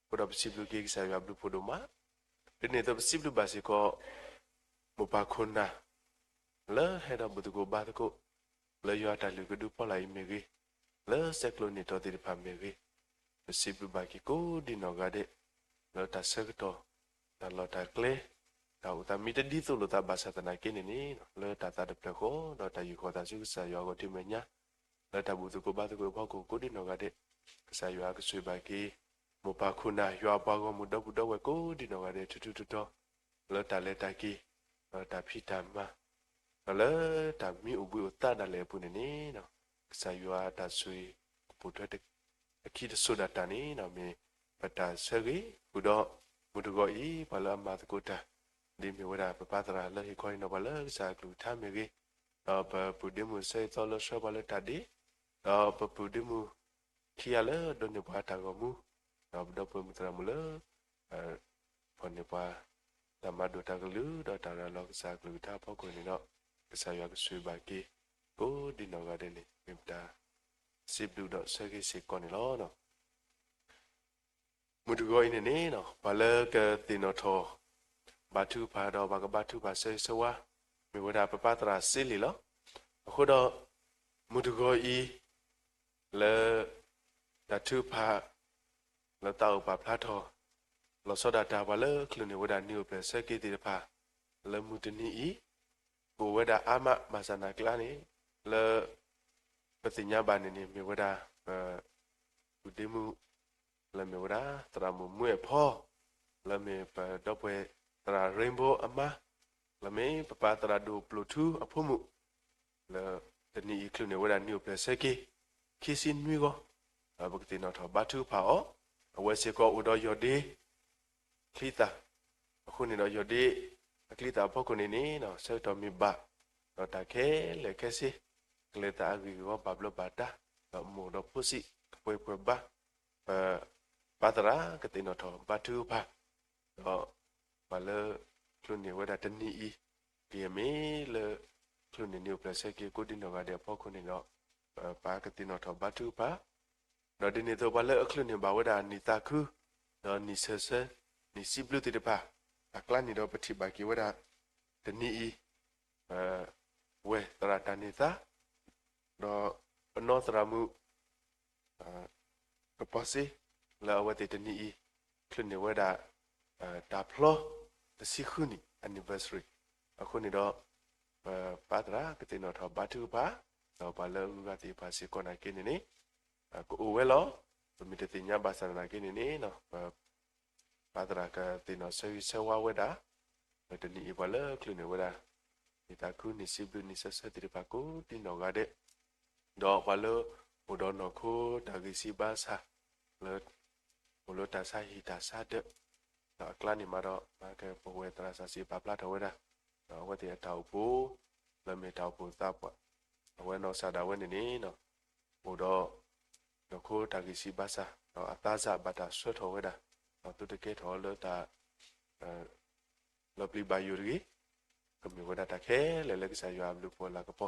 အဃိဒီးပစံးဘျုးက့ၤကစၢ်ယွၤအဘျုးအဖှိၣ်ဒိၣ်မး, ဒ်န့ၣ်အသိးပစံးဘျုးဘၣ်စ့ၢ်ကီး မိၢ်ပၢ်ခိၣ်နၢ် လၢဟဲဒီးဘူၣ်သကိးဘါသကိး လၢယွၤအတၢ်လုၢ်ကဒုဖီလာ်အံၤမ့ၢ်ဂ့ၤ, လၢဆဲးကျိးနံၣ်တီသ့ၣ်တဖၣ်မ့ၢ်ဂ့ၤ, ပစံးဘျုးဘၣ်က့ၤကိးဒံနီၢ်ဂၤဒဲး, လၢတၢ်ဆၢကတီၢ်, တၢ်လီၢ်တၢ်ကျဲ, တၢ်အိၣ်သးမ့ၢ်တဒ်သိးလိာ်သးဘၣ်ဆၣ်သနာ်က့န့ၣ်န့ၣ်, လၢတၢ်သးတဖျၢၣ်ဃီ ဒီးတၢ်ယူးယီၣ်သးဆူကစၢ်ယွၤအဂီၢ်ဒ်မဲာ်ညါ, လၢတၢ်ဘူၣ်သကိးဘါသကိးအဖီခိၣ်ကိးဒံနီၢ်ဂၤဒဲး, ကစၢ်ယွၤကဆိၣ်ဂ့ၤဘၣ်က့ၤ မိၢ်ပၢ်ခိၣ်နၢ် ယွၤအပှၤဂီၢ်မုၢ်ဒီပုၢ်ဒီဝဲၢ်ကိးဒံနီၢ်ဂၤဒဲး ထူထူတီတီ, လၢတၢ်လဲၤတၢ်က့ၤ, ဒီးတၢ်ဖံးတၢ်မၤ, ဒီးလၢတၢ်မံအိၣ်ဘှံးအိၣ်သါဒၣ်လဲာ်အပူၤန့ၣ်န့ၣ်, ကစၢ်ယွၤအတၢ်ဆိၣ်ဂ့ၤကပိာ်ထွဲ အခံတစိၤဒၣ်တၢ်န့ၣ် မ့ၢ်ပတၢ်ဆၢဂ့ၤဃုာ်ဒီး မုၢ်တဂီၤအံၤ ပှၤလၢအမၤသကိးတၢ်, ဒ်မ့ၢ်ဝဲဒၣ်ပပၢ်သရၣ်လၢဟ့ၣ်ခီဟ့ၣ်နီၤပှၤလၢကစၢ်အကလုၢ်ကထါမ့ၢ်ဂ့ၤ, ဒီးပပုၢ်ဒ့မုၣ်ဆၢဂ့ၤသီလၢဆှၢပှၤလၢတၢ်ဒ့, ဒီးပပုၢ်ဒ့မုၣ်ခံဂၤလၢဒိးန့ၢ်ပှၤတၢ်ဂီၤမူ, ဒီးပဒီပုၢ်ဝဲၢ်မုၣ်သရၣ်မုၣ်လၢ ဖီၣ်န့ၢ်ပှၤ တၢ်မၤဒိၣ်တၢ်ကလုၢ်ဒီးတၢ်ရၤလီၤကစၢ်အကလုၢ်ကထါအဖီခိၣ်န့ၣ်ဒီး, ကစၢ်ယွၤကဆိၣ်ဂ့ၤဘၣ်က့ၤ ကိးဒံနီၢ်ဂၤဒဲးန့ၣ် မ့ၢ်ပတၢ်စံးဘျုးဒီးဆၢဂ့ၤစ့ၢ်ကီးန့ၣ်လီၤ. မုၢ်တဂီၤအံၤန့ၣ်န့ၣ် ပှၤလၢကသ့ၣ်နီၣ်ထီၣ် ဘါထုကဖၣ်ဒီးပှၤကဘါထုကဖၣ်ဆၢဂ့ၤဆၢဝါ မ့ၢ်ဝဲဒၣ်ပပၢ်သရၣ်စ့လ့ၣ်လီၤ. အဃိဒီး မုၢ်တဂီၤအံၤ လၢ တၢ်ထုကဖၣ် လၢသးအိၣ်ပာ်ဖျါထီၣ် လီၤဆီဒၣ်တၢ်ပှၤလၢချုးန့ၢ်ဝဲဒၣ်နံၣ်အိၣ်ဖျဲၣ်ဆၢက့ၤသ့ၣ်တဖၣ် လၢမုၢ်တနံၤအံၤ ကအိၣ်ဝဲဒၣ်အါမး ဘၣ်ဆၣ်သနာ်က့န့ၣ် လၢ ပသ့ၣ်ညါဘၣ်န့ၣ်န့ၣ် မ့ၢ်ဝဲဒၣ် ပ ပုၢ်ဒ့မုၣ် လၢမ့ၢ်ဝဲဒၣ် သရၣ်မုၣ်မွဲၣ်အဖီ လၢမ့ၢ်ပဒီပုၢ်ဝဲၢ်သရၣ် Rainbow အမါ လၢမ့ၢ်ပပၢ်သရၣ်ဒိၣ်ပျိၢ်ထူအဖိမုၣ် လၢတနံၤအံၤချုးန့ၢ်ဝဲဒၣ်နံၣ်အိၣ်ဖျဲၣ်ဆၢက့ၤ ခံဆံနွံဂီၤ ပကသ့ၣ်နီၣ်ထီၣ်ဘါထုကဖၣ်အီၤ အဝဲစ့ၢ်ကီးအိၣ်ဒီးယီၢ်ဒ့ ချံသၣ် အဃိန့ၣ်ဒီးယီၢ်ဒ့ အချံသၣ်အဖီခိၣ်န့ၣ်န့ၣ် ဆၢကတီၢ်မ့ၢ်ဘၣ် ဒီးတၢ်ခဲလၢာ်ခဲဆ့ ကလဲၤသးအဂ့ၢ်အဂီၢ်ဘၣ်ဘျီးဘၣ်ဒါ ဒီးမိၢ်ဒီးဖိစံး ကပှဲၤပှဲၤဘါ ပ ပၢ်သရၣ်ကသ့ၣ်နီၣ်ထီၣ်ဘါထုကဖၣ် ဒီး ပှၤလၢ ချုးန့ၢ်ဝဲဒၣ်တနံၤအံၤ ကယဲၢ်မ့ၢ်လၢ ချုးန့ၢ်နံၣ်အိၣ်ဖျဲၣ်ဆၢက့ၤကိးဒံနီၢ်ဂၤဒဲးအဖီခိၣ်န့ၣ်ဒီး ပပၢ်ကသ့ၣ်နီၣ်ထီၣ်ဘါထုကဖၣ် ဒီးဒ်န့ၣ်အသိးပှၤလၢအချုးန့ၢ်ဘၣ်ဝဲဒၣ်နံၣ်သးခု ဒီးနံၣ်ဆၢဆၢ နံၣ်စံးဘျုးသ့ၣ်တဖၣ် အကျါန့ၣ်ဒီးပထံၣ်ဘၣ်က့ၤဝဲဒၣ် တနံၤအံၤ ပ ဝဲၢ်သရၣ်တၢ်န့ၢ်သါ ဒီးပနီၢ်သရၣ်မုၣ် ကပီၤစ့ လၢအဝဲသ့ၣ်တနံၤအံၤ ချုးန့ၢ်ဝဲဒၣ် တၢ်ဖျီ တဆံဃုနံၣ် anniversary အဃိန့ၣ်ဒီး ပပၢ်သရၣ်ကသ့ၣ်နီၣ်ထီၣ်ဘါထုကဖၣ် ဒီးပှၤလၢအဂုၤအဂၤသ့ၣ်တဖၣ်စ့ၢ်ကီးနာ်က့န့ၣ်န့ၣ် ကအိၣ်ဝဲလီၤ. ပမ့ၢ်တသ့ၣ်ညါဘၣ်ဆၣ်သနာ်က့န့ၣ်န့ၣ် ပ ပၢ်သရၣ်ကသ့ၣ်နီၣ်ဆၢဂ့ၤဆၢဝါဝဲဒၣ် လၢတနံၤအံၤပှၤလၢချုးန့ၢ်ဝဲဒၣ် နံၣ်သးခု နံၣ်စံးဘျုး နံၣ်ဆၢဆၢသ့ၣ်တဖၣ်ကိးဒံနီၢ်ဂၤဒဲး ဒီးပှၤလၢအိၣ်ဒီးနီၢ်ခိတၢ်ဂံၢ်စၢ်ဘါစၢ် လၢ အိၣ်လၢတၢ်ဆါဟံၣ်တၢ်ဆါဒၢး ဒီးအကျါန့ၣ်မးဒီး ပဝဲၢ်သရၣ်စံးပာ်ဖျါထီၣ်ဝဲဒၣ် ဒီးအဝဲသ့ၣ်အတၢ်အိၣ်ဖှိၣ် လၢမ့ၢ်တၢ်အိၣ်ဖှိၣ်သးပှၢ် အဝဲနီၢ်ကစၢ်ဒၣ်ဝဲန့ၣ်န့ၣ် အိၣ်ဒီး နီၢ်ခိတၢ်ဂံၢ်စၢ်ဘါစၢ် ဒီးအသးစၢ်ဘၣ်တၢ်ဆှၢထီၣ်ဝဲဒၣ် ဒီးသုတကဲထီၣ်လၢတၢ် လီၤပျံၤဘၣ်ယိၣ်တဂ့ၤ, ကမ့ၢ်ဝဲဒၣ်တၢ်ခဲလၢာ်လၢကစၢ်ယွၤအဘျုးအဖှိၣ်အလၤကပီၤ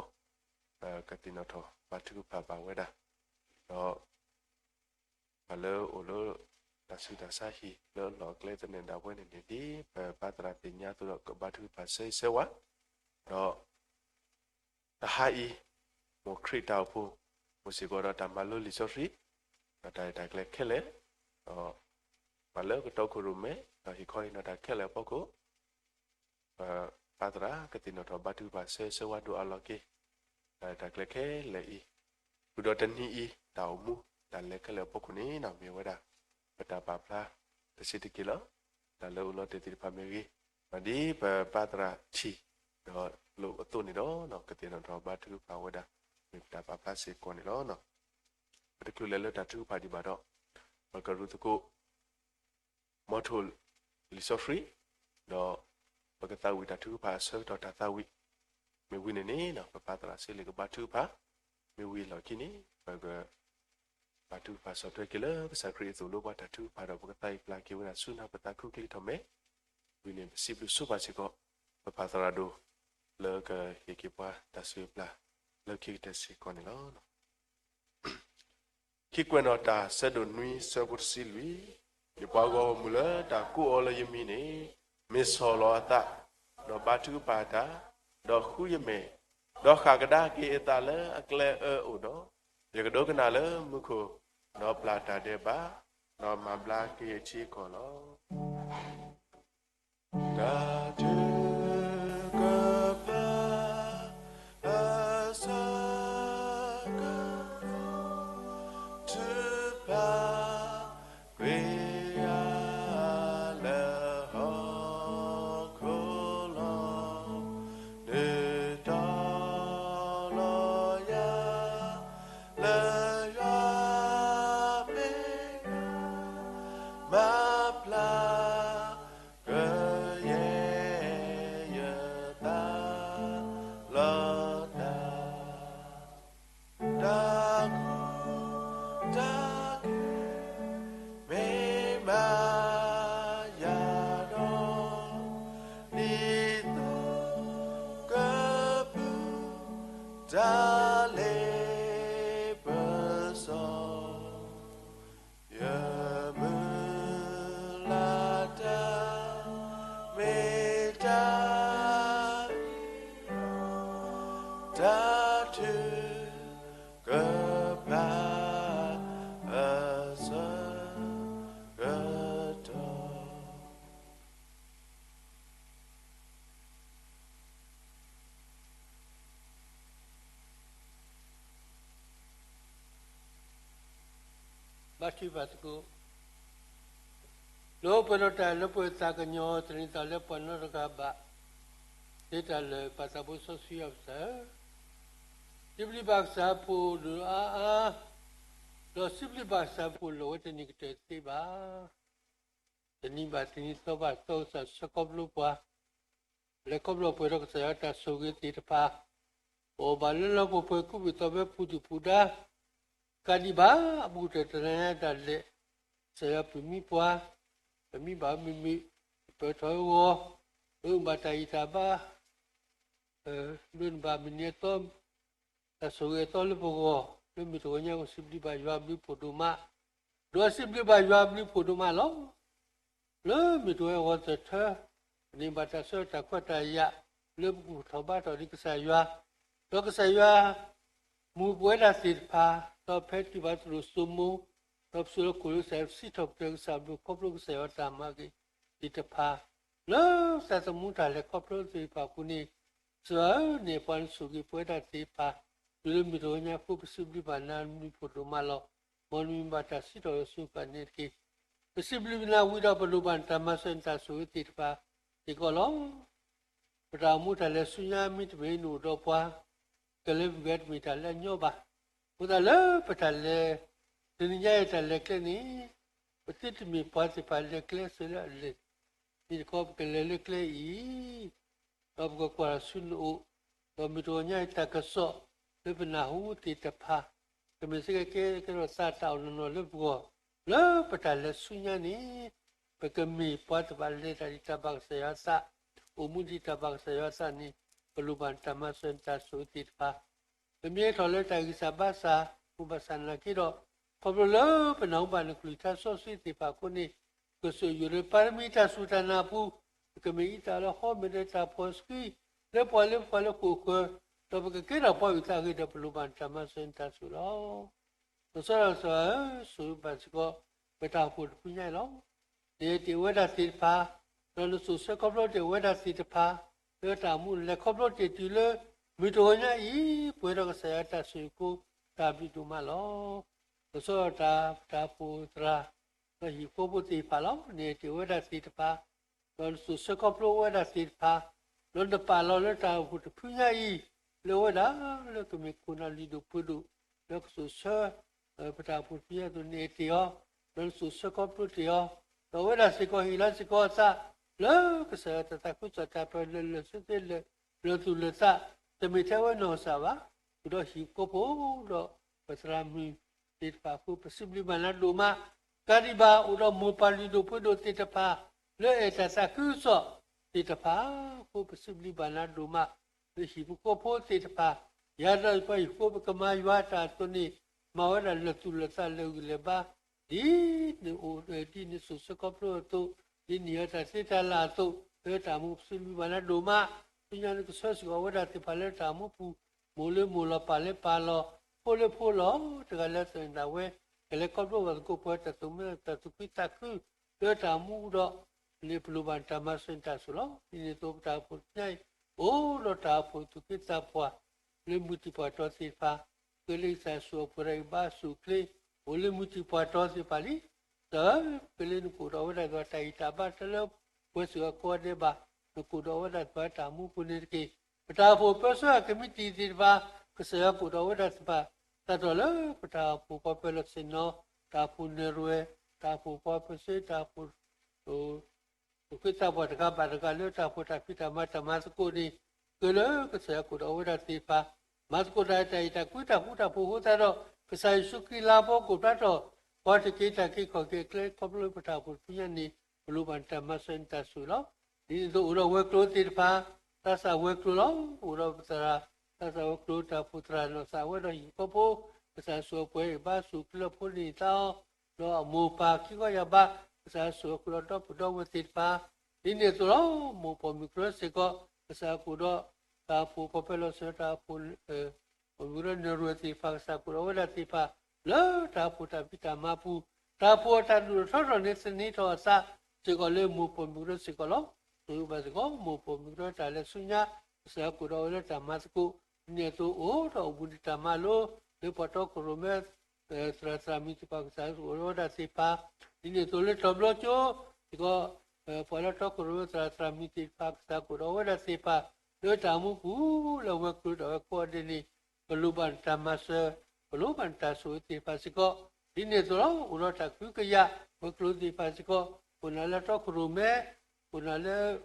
ကသ့ၣ်နီၣ်ထီၣ်ဘါထုကဖၣ်ဘၣ်ဝဲဒၣ်, ဒီး ပှၤလၢအိၣ်လၢ တၢ်ဆူးတၢ်ဆါဟံၣ်လၢအလီၢ်အကျဲသနၢၣ်ဒၣ်ဝဲန့ၣ်န့ၣ် ဒ်ပပၢ်သရၣ်သ့ၣ်ညါအသိးဒီးကဘါထုကဖၣ်ဆၢဂ့ၤဆၢဝါ, ဒီး တဟါအံၤ မ်ခရံာ်တၢ်အိၣ်ဖှိၣ် မ်စ့ၢ်ကီးဒီးတၢ်မၤလိလံာ်စီဆှံ ဒီးတၢ်ရဲၣ်တၢ်ကျဲၤခဲလၢာ်, ဒီး ပှၤလၢကတီခိၣ်ရိၣ်မဲ ဒီးဟ့ၣ်ခီဟ့ၣ်နီၤတၢ်ခဲလၢာ်အဖီခိၣ် ပပၢ်သရၣ်ကသ့ၣ်နီၣ်ထီၣ်ဘါထုကဖၣ်ဆၢဂ့ၤဆၢဝါဒိၣ်အါလီၤက့ၤ တၢ်ရဲၣ်တၢ်ကျဲၤခဲလၢာ်အံၤ, ဃုာ်ဒီးတနံၤအံၤ တၢ်အိၣ်မူ တၢ်လဲၤခဲလၢာ်အဖီခိၣ်န့ၣ် မ့ၢ်ဝဲဒၣ် ပတၢ်ပာ်ဖျါ တဆံးတက့ၢ်လီၤ. တၢ်လၢအိၣ်လီၤတဲာ်သ့ၣ်တဖၣ်မ့ၢ်ဂ့ၤ, ဒ်ပပၢ်သရၣ်ထံၣ် ဒီးလိၣ်အသိးန့ၣ်ဒီး ကသ့ၣ်နီၣ်ထီၣ်ဘါထုကဖၣ်ဝဲဒၣ် မ့ၢ်ပတၢ်ပာ်ဖျါစ့ၢ်ကီးန့ၣ်လီၤ. ပတချုးလဲၤလၢတၢ်ထုကဖၣ်ဒံးဘၣ်ဒီး ပကရူၢ်သကိး မီထိၣ်လံာ်စီဆှံ, ဒီးပကသးဝံၣ်တၢ်ထုကဖၣ်အဆၢကတီၢ်တၢ်သးဝံၣ်, မ့ၢ်ဝံၤန့ၣ်န့ၣ် ပပၢ်သရၣ်စ့လ့ၣ်ကဘါထုကဖၣ်, မ့ၢ်ဝံၤအလီၢ်ခံန့ၣ် ပကဘါထုကဖၣ်ဆီၣ်ထွဲက့ၤလၢကစၢ်ခရံာ်အသိးလၢပှၤတၢ်ထုကဖၣ်ဒီး ပကသးအံၤပျၢ်က့ၤဝဲဒၣ်ဆူနၢ်ပၢၢ်သးခုကလံၤထီၣ်မဲာ်, ဝံၤန့ၣ် ပစံးဘျုးဆိပာ်စ့ၢ်ကီး ပပၢ်သရၣ်ဒိၣ် လၢကဟ့ၣ်က့ၤပှၤတၢ်စူၢ်ပျၢ်လၢခံကတၢၢ်စ့ၢ်ကီးန့ၣ်လီၤ. ခံကွဲးနီၣ်တၢ်ဆၢဒိၣ်နွံဆၢဖိတဆံလွံၢ်, ယပှၤဂီၢ်မုၢ်လၢတၢ်ကိးအီၤလၢယမံၤန့ၣ်, မ့ၢ်ဆီၣ်လီၤအသး, ဒီးဘါထုကဖၣ်တၢ်, ဒီးဃုယမဲာ်, ဒီးဃၣ်ကဒါက့ၤအသးလၢအကျဲအၢအအိၣ်ဒီး, ယကဒိကနၣ်လၢမူခိၣ်, ဒီးပျၢ်တၢ်ဒဲးဘး, ဒီးမၤဘျါက့ၤအထံအကီၢ်လီၤ. တၢ်ထုကဖၣ်အဆၢကတီၢ် ထုကဖၣ်ကွံာ်ယၤလၢဟီၣ်ခိၣ်လီၤ. နတီၢ်လီၤယၤလၢယွၤမဲာ်ညါ, မၤဘျါ ကယဲၢ်ယသးလီၤတၢ်, တၢ်ကူၣ်တၢ်က့ၤ မ့ၢ်မၤယၤဒီး, ဒ်သိးကပုၢ် တၢ်လ့ပစီ ယမုၢ်လၢ်တၢ် မ့ၢ်တၢ်အံၤလီၤ, တၢ်ထုကဖၣ်အဆၢကတီၢ် ဘါထုကဖၣ်သကိး, လၢပှဲၤဒီးတၢ်လၢပှဲၤသးကညီၤ သန့ၤသးလၢပှၤနီတဂၤဘၣ်, လၢတၢ်လၢာ်ပာ်သးဖိစီဆှံယွၤပကစၢ်ဧၢ, စံးဘျုးဘၣ်ကစၢ်အဖိဒိၣ်အါအါ, ဒီးစံးဘျုးဘၣ်ကစၢ်အဖိလၢအဝဲတနံၤကတၢၢ်တသ့ဘၣ်. တနံၤဘၣ်တနံၤသီဘၣ်သီကစၢ်ဆှၢခီဖျိပှၤ လဲၤခီဖျိပှဲၤဒီးကစၢ်ယွၤတၢ်ဆိၣ်ဂ့ၤသ့ၣ်တဖၣ်, ပအီၣ်ဘၣ်လၢလၢပှဲၤပှဲၤကူးဘ့ၣ်သီဘဲပူၤဒုၣ်ပူၤဒါ, ကးဒံးဘၣ်အဘူးကတၢၢ်တနၤညါတၢ်လဲၤ, ကစၢ်ယွၤပမံပှၤ, ပမံဘၣ်မ့မ့ၢ်, ပပၢၤထီၣ်အဂီၢ်, ပအုၣ်ဘၣ်တၢ်အံၣ်တၢ်ဘါ ဒိးန့ၢ်ဘၣ်မုၢ်နံၤအသီ, တၢ်ဆိၣ်ဂ့ၤအသီလၢပဂီၢ်, လၢမုၢ်တဂီၤညါပစံးဘျုးဘၣ်ယွၤအဘျုးဖှိၣ်ဒိၣ်မး, ဒီးစံးဘျုးဘၣ်ယွၤအဘျုးဖှိၣ်ဒိၣ်မးလီၤ. လၢမုၢ်တဂီၤအဂီၢ်သထၢ, ပန့ၢ်ဘၣ်တၢ်ဆၢတၢ်ခွဲးတၢ်ယာ်, လၢပကူၣ်ထီၣ်ဘါထီၣ်ဒံးကစၢ်ယွၤ, ဒီးကစၢ်ယွၤ မူပဝဲဒၣ်သ့ၣ်တဖၣ်, ဒီးဖဲတုၤဘၣ်သရိာ်စိမိၤ, ဒီးပစိာ်လီၤခိၣ်လၢကစၢ်ယွၤ ပစံးထီၣ်ပတြၢၤကစၢ်အဘျုးခီဖျိကစၢ်ယွၤတၢ်မၤဂ့ၤသ့ၣ်တဖၣ်, လၢသးသမူတၢ်လဲၤခီဖျိသ့ၣ်တဖၣ်အပူၤန့ၣ်, ကစၢ်ယွၤဧၢ, န့ၢ်ပှၤနဆိၣ်ဂ့ၤပဝဲဒၣ်သ့ၣ်တဖၣ်, တုၤလၢမုၢ်တဂီၤညါအဃိ ပစံးဘျုးဘၣ်နၤအဘျုးဖှိၣ်ဒိၣ်မးလီၤ. မ်နမံၤဘၣ်တၢ်စံးထီၣ်လၢဆူဃာ်န့ၣ်တက့ၢ်. ပစံးဘျုးနၤဝံၤဒီး ပလိၣ်ဘၣ်နတၢ်မၤစၢၤနတၢ်ဆိၣ်ဂ့ၤသ့ၣ်တဖၣ်စ့ၢ်ကီးလီၤ. ပတၢ်အိၣ်မူတၢ်လဲၤဆူညါ မ့တမ့ၢ်နအိၣ်ဒီးပှၤ, ကလဲၤပဂဲၤတမ့ၢ်တၢ်လၢအညီဘၣ်. အဃိသတးလၢပတၢ်လဲၤ, တနံၤညါအံၤတၢ်လဲၤကျဲန့ၣ်, ပသုတမ့ၢ်ပှၤသ့ၣ်တဖၣ်လဲၤကျဲစၢၤလၢအလဲၤ, မ့ၢ်တခီပကလဲၤလၢကျဲအံၤ ဒီးပကကွၢ်တၢ်ဆူနအိၣ်, ဒီးမုၢ်တဂီၤညါအံၤတၢ်ကစီၣ်လၢပနၢ်ဟူသ့ၣ်တဖၣ်, ကမ့ၢ်စ့ၢ်ကီးကဲထီၣ်သးတၢ်အီၣ်နီၢ်နီၢ်လၢပဂီၢ်, လၢပတၢ်လဲၤဆူညါန့ၣ်, ပကမ့ၢ်ပှၤသ့ၣ်တဖၣ်လဲၤတၢ်ဒ်တၢ်ဘၣ်ကစၢ်ယွၤအသး, အိၣ်မူဒ်တၢ်ဘၣ်ကစၢ်ယွၤအသးန့ၣ်, ပလိၣ်ဘၣ်နတၢ်မၤစၢၤနတၢ်ဆိၣ်ဂ့ၤသ့ၣ်တဖၣ် ပမ့ၢ်ထီၣ်လၢတၢ်ဂံၢ်စၢ်ဘါစၢ်, မ့ၢ်ဘၣ်ဆၣ်သနာ်က့ဒီး, ခီဖျိလၢပနၢ်ဟူဘၣ်နကလုၢ်ကထါစီဆှံသ့ၣ်တဖၣ်အဃိန့ၣ်, ကဆိၣ်ဂ့ၤယိာ်လၢပၢ်တမံၤတၢ်စူၢ်တၢ်နာ်အပူၤ, ပကမ့ၢ်အံသၣ်လၢဟီမ့ၢ်ဒီးတၢ်ဖီၣ်ဆှံ, လၢပှၤလၢပှၤလၢဃိာ်ဃၢၤ, ဒီးပကကဲထီၣ်ပှၤအုၣ်သးအဂ့ၤဒီး ပလိၣ်ဘၣ်နတၢ်မၤစၢၤနတၢ်ဆိၣ်ဂ့ၤလီၤ. လီၤဆီဒၣ်တၢ်ကစီၣ်ဧၢ, ဆိၣ်ဂ့ၤဘၣ်စ့ၢ်ကီး ပတၢ်အိၣ်ဖှိၣ်တဖုညါအံၤလီၤ. နအဲၣ်တ့ၢ်ဝဲဒၣ်သ့ၣ်တဖၣ်, ဒီးနစိာ်ဆှၢခီဖျိတ့ၢ်ဝဲဒၣ်သ့ၣ်တဖၣ်, လၢတၢ်အိၣ်မူလဲၤခီဖျိတ့ၢ်တုၤလၢ မုၢ်တဂီၤညါအံၤ, ပှဲၤဒီးကစၢ်ယွၤတၢ်ဆိၣ်ဂ့ၤအဃိ, တၢ်ဘျုးဒိၣ်မးလီၤ. လီၤဆီဒၣ်တၢ်ပတၢ်အိၣ်ဖှိၣ်သရၣ်, ဒီးဟံၣ်ဖိဃီဖိသ့ၣ်တဖၣ်လီၤ. နအဲၣ်တ့ၢ်ဝဲဒၣ်သ့ၣ်တဖၣ်, ဒီးနစိာ်ဆှၢခီဖျိဝဲဒၣ်သ့ၣ်တဖၣ်, ဒီးနပာ်လီၤလၢတၢ်အိၣ်ဖှိၣ်တဖုညါအံၤ, လၢအဝဲဒၣ်လၢကမ့ၢ်ခိၣ်နၢ်လုၢ်ဒိၣ်ပှ့ၤဒိၣ်, လၢကစိာ်ဆှၢ ပတၢ်အိၣ်ဖှိၣ်တဖုညါအသိး နအဲၣ်တ့ၢ်အီၤ, ဒီးနစိာ်ဆှၢခီဖျိတ့ၢ်အီၤ, ဒီးအဝဲဒၣ်စ့ၢ်ကီးဟ့ၣ်လီၤစ့ၢ်ကီးအသး, လၢကစၢ်ယွၤတၢ်သးခုကစီၣ်တၢ်ပၢလၢလၢာ်ဆၢသ့လၢာ်သူၣ်လၢာ်သး, တမ့ၢ်ထဲဝဲနီၢ်ကစၢ်ဘၣ် အိၣ်ဒီးဟံၣ်ဖိဃီဖိ ဒီးပသရၣ်မုၣ်သ့ၣ်တဖၣ်အဃိ ပစံးဘျုးဘၣ်နၤဒိၣ်မး. ကးဒံးဘၣ် အိၣ်ဒီးမိၢ်ပၢ်လုၢ်ဒိၣ်ပှ့ၤဒိၣ်သ့ၣ်တဖၣ် လၢအဲၣ်တၢ်သးခုကစီၣ်သ့ၣ်တဖၣ်အဃိ ပစံးဘျုးဘၣ်နၤဒိၣ်မး. လၢဟံၣ်ဖိဃီဖိသ့ၣ်တဖၣ် ယၤဒီးပှၤဟံၣ်ဖိ ပကမၤယွၤအတၢ်အသိးန့ၣ် မၤဝဲဒၣ်လၢာ်သူၣ်လၢာ်သး လၢာ်ဂံၢ်လၢာ်ဘါ ဒ်နအိၣ်ဒံး နစိၤဆၢခီဖျိအသိး, ဒ်နဟ့ၣ်အီၤတၢ်သ့တၢ်လၢ်အသိး, လၢတၢ်မူပစံးဘျုးဘၣ်နၤဒိၣ်မး. ဆူညါနကဆှၢစ့ၢ်ကီးဝဲဒၣ်သ့ၣ်တဖၣ်လၢတၢ်မူပူၤ, မိၢ်လၢမိၢ်လီၤ ပၢ်လၢပၢ်လီၤ, ဖိလၢဖိလီၤ, တဂၤလၢသနာ်ဝဲ ကလဲၤခီဖျိဘၣ်သကိးပှၤတၢ်သူၣ်မံသးသူၣ်ခုသးခု လၢတၢ်မူဒီး န့ၣ်ပလိၣ်ဘၣ်နတၢ်မၤစၢၤနတၢ်ဆိၣ်လီၤ. ဒ်န့ၣ်အသိး ပတၢ်အိၣ်ဖှိၣ်တဖုညါအံၤ အိၣ်ဒီးတၢ်အိၣ်ဖှိၣ်သူၣ်က့သးပှၢ် လၢမုၢ်တံၢ်ပှၢ်တီသ့ၣ်တဖၣ်, ကလံၤသးစူၤအပှဲၤဒီးအံၤဘါစူၤချ့, အိၣ်လၢမုၢ်တံၢ်ပှၢ်တီသ့ၣ်တဖၣ်လံ. ကစၢ်ဧၢ, ကလံၤနကအိၣ်ဒီးဝဲဒၣ်သ့ၣ်တဖၣ်တၢ်ဂံၢ်တၢ်ဘါတၢ်လၢပှဲၤစ့ၢ်ကီးကိးဂၤဒဲးဘၣ်, နကအိၣ်ဒီးဝဲဒၣ်သ့ၣ်တဖၣ်တၢ်မူပူၤန့ၣ်တက့ၢ်. ပတၢ်အိၣ်ဖှိၣ်ပၢဆှၢကမံးတံာ်သ့ၣ်တဖၣ်, ကစၢ်ယွၤကအိၣ်ဒီးဝဲဒၣ်သ့ၣ်တဖၣ်, စးထီၣ်လၢပတၢ်အိၣ်ဖှိၣ်ပှၤပၢၤလီၢ်ဆ့ၣ်နီၤ, တၢ်အိၣ်ဖှိၣ်နၢၤရွဲၣ်, တၢ်အိၣ်ဖှိၣ်ပှၤပၢဆှၢ, တၢ်အိၣ်ဖှိၣ် သူၣ်က့သးပှၢ်တဂၤဘၣ်တဂၤလၢတၢ်အိၣ်ဖှိၣ်တၢ်ဖံးတၢ်မၤတၢ်မၤသကိးန့ၣ်, ကလၢကစၢ်ယွၤကအိၣ်ဒီးဝဲဒၣ်သ့ၣ်တဖၣ်, မၤသကိးတၢ်တၢ်အဲၣ်တၢ်ကွံတၢ်ဃူတၢ်ဖိးအဃိသတးဒီး ကစၢ်ယ့ၣ်ၡူးခရံာ်လၤကပီၤကအိၣ်ဖျါထီၣ် ပှၤတက့ၤတၢ်က့ၤခီၣ်က့ၤအကျဲခီဖျိလၢပတၢ်အိၣ်ဖှိၣ်တဖုညါန့ၣ် ပလိၣ်ဘၣ်နတၢ်မၤစၢၤနတၢ်ဆိၣ်ဂ့ၤလီၤ. ဒ်န့ၣ်အသိးအိၣ်ဒီးဝဲၤကျိၤသ့ၣ်တဖၣ်, သးစၢ်ဝဲၤကျိၤလီၤ. အိၣ်ဒီးပသရၣ်, သးစၢ်ဝဲၤကျိၤတၢ်အိၣ်ဖှိၣ်သရၣ်နီၢ်သးဝဲဒီးဟံၣ်ဖိဃီဖိ, ကစၢ်ဆိၣ်အပှဲၤအံၤဘါစူၤချ့လၢဖိန့ၢ်သးအီၤ, ဒီးအမိၢ်ပၢ်ခံခီယၢ်ဘး, ကစၢ်ဆိၣ်အဃုာ်ဒီးဒီပုၢ်ဒီဝဲၢ်သ့ၣ်တဖၣ်, ဒ်န့ၣ်အသိးလီၤ. မိၢ်ပိာ်မုၣ်ကရၢစ့ၢ်ကီး, ကစၢ်ကအိၣ်ဒီးတၢ်အိၣ်ဖှိၣ်ပှၤပၢၤလီၢ်ဆ့ၣ်နီၤ, တၢ်အိၣ်ဖှိၣ် ပိာ်မုၣ်ကရၢနၢၤရွဲၣ်သ့ၣ်တဖၣ်, ကစၢ်ကအိၣ်ဒီးဝဲဒၣ်သ့ၣ်တဖၣ် လၢတၢ်အိၣ်ဖှိၣ်တၢ်ဖံးတၢ်မၤပူၤ, တၢ်အိၣ်ဖှိၣ်အတၢ်ဒိၣ်ထီၣ်ထီထီၣ်န့ၣ် သန့ၤထီၣ်အသးစ့ၢ်ကီးလၢမိၢ်ပိာ်မုၣ်ကရၢစ့ၢ်ကီးလီၤ. ဆိၣ်ဂ့ၤဘၣ်စ့ၢ်ကီး မိၢ်ပိာ်မုၣ်ကရၢတၢ်လဲၤဆူညါ, ကစၢ်ကအိၣ်ဒီးဝဲလၢတၢ်မၤသကိး, ဒ်န့ၣ်အသိးအိၣ်ဒီးအိၣ်ဘှံးနံၤတၢ်မၤလိ, လၢပှၤတီခိၣ်ရိၣ်မဲ သရၣ်သရၣ်မုၣ်သ့ၣ်တဖၣ် ကစၢ်ကအိၣ်ဒီးဝဲဒၣ်သ့ၣ်တဖၣ်, ဒ်န့ၣ်အသိးလၢတီၤဘျီကၠိစ့ၢ်ကီး, ပှၤလၢတီခိၣ်ရိၣ်မဲသရၣ်သရၣ်မုၣ်သ့ၣ်တဖၣ် ကစၢ်ကအိၣ်ဒီးဝဲဒၣ်သ့ၣ်တဖၣ် လၢတၢ်မူပူၤလၢဝဲၤကျိၤဒီးဝဲကိးဂၤဒဲးန့ၣ်, ပလိၣ်ဘၣ်နတၢ်မၤစၢၤ, ပလိၣ်ဘၣ်နတၢ်ဆိၣ်ဂ့ၤသ့ၣ်တဖၣ်စ့ၢ်ကီး, ဒ်န့ၣ်အသိးလီၤ. အိၣ်ဒီးတၢ်ကဟုကယာ်ဝဲၤကျိၤသ့ၣ်တဖၣ်စ့ၢ်ကီး, ခိၣ်နၢ်လၢတီခိၣ်ရိၣ်မဲ, ခိၣ်နၢ်လၢ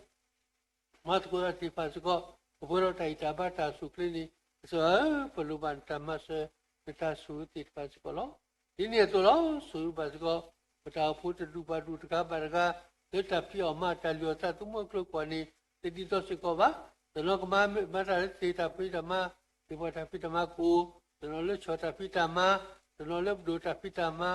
မၤသကိးတၢ်သ့ၣ်တဖၣ်စ့ၢ်ကီး, ပပှဲၤဒီးတၢ်ဂံၢ်တၢ်ဘါတၢ်စူၤချ့န့ၣ်, ကစၢ်ဧၢ, ပလိၣ်ဘၣ်နတၢ်မၤစၢၤ, နတၢ်ဆိၣ်ဂ့ၤသ့ၣ်တဖၣ်စ့ၢ်ကီးလီၤ. ဒ်န့ၣ်အသိးလီၤ. ဆိၣ်ဂ့ၤဘၣ်စ့ၢ်ကီး ပတၢ်အိၣ်ဖှိၣ်တဒူၣ်ဘၣ်ဒူၣ်တဂၤဘၣ်တဂၤ, လၢတၢ်ဖံးအီၣ်မၤတၢ်လုၢ်အီၣ်သးသမူအကျိၤအကျဲန့ၣ် တဒ်သိးစ့ၢ်ကီးဘၣ်. တနီၤကမၤမၤတၢ်လၢသ့ၣ်တၢ်ဖံးတၢ်မၤ, သ့ၣ်ပှၤတၢ်ဖံးတၢ်မၤကအိၣ်, တနီၤလၢဆီၣ်တၢ်ဖံးတၢ်မၤ, တနီၤလၢပဒိၣ်တၢ်ဖံးတၢ်မၤ,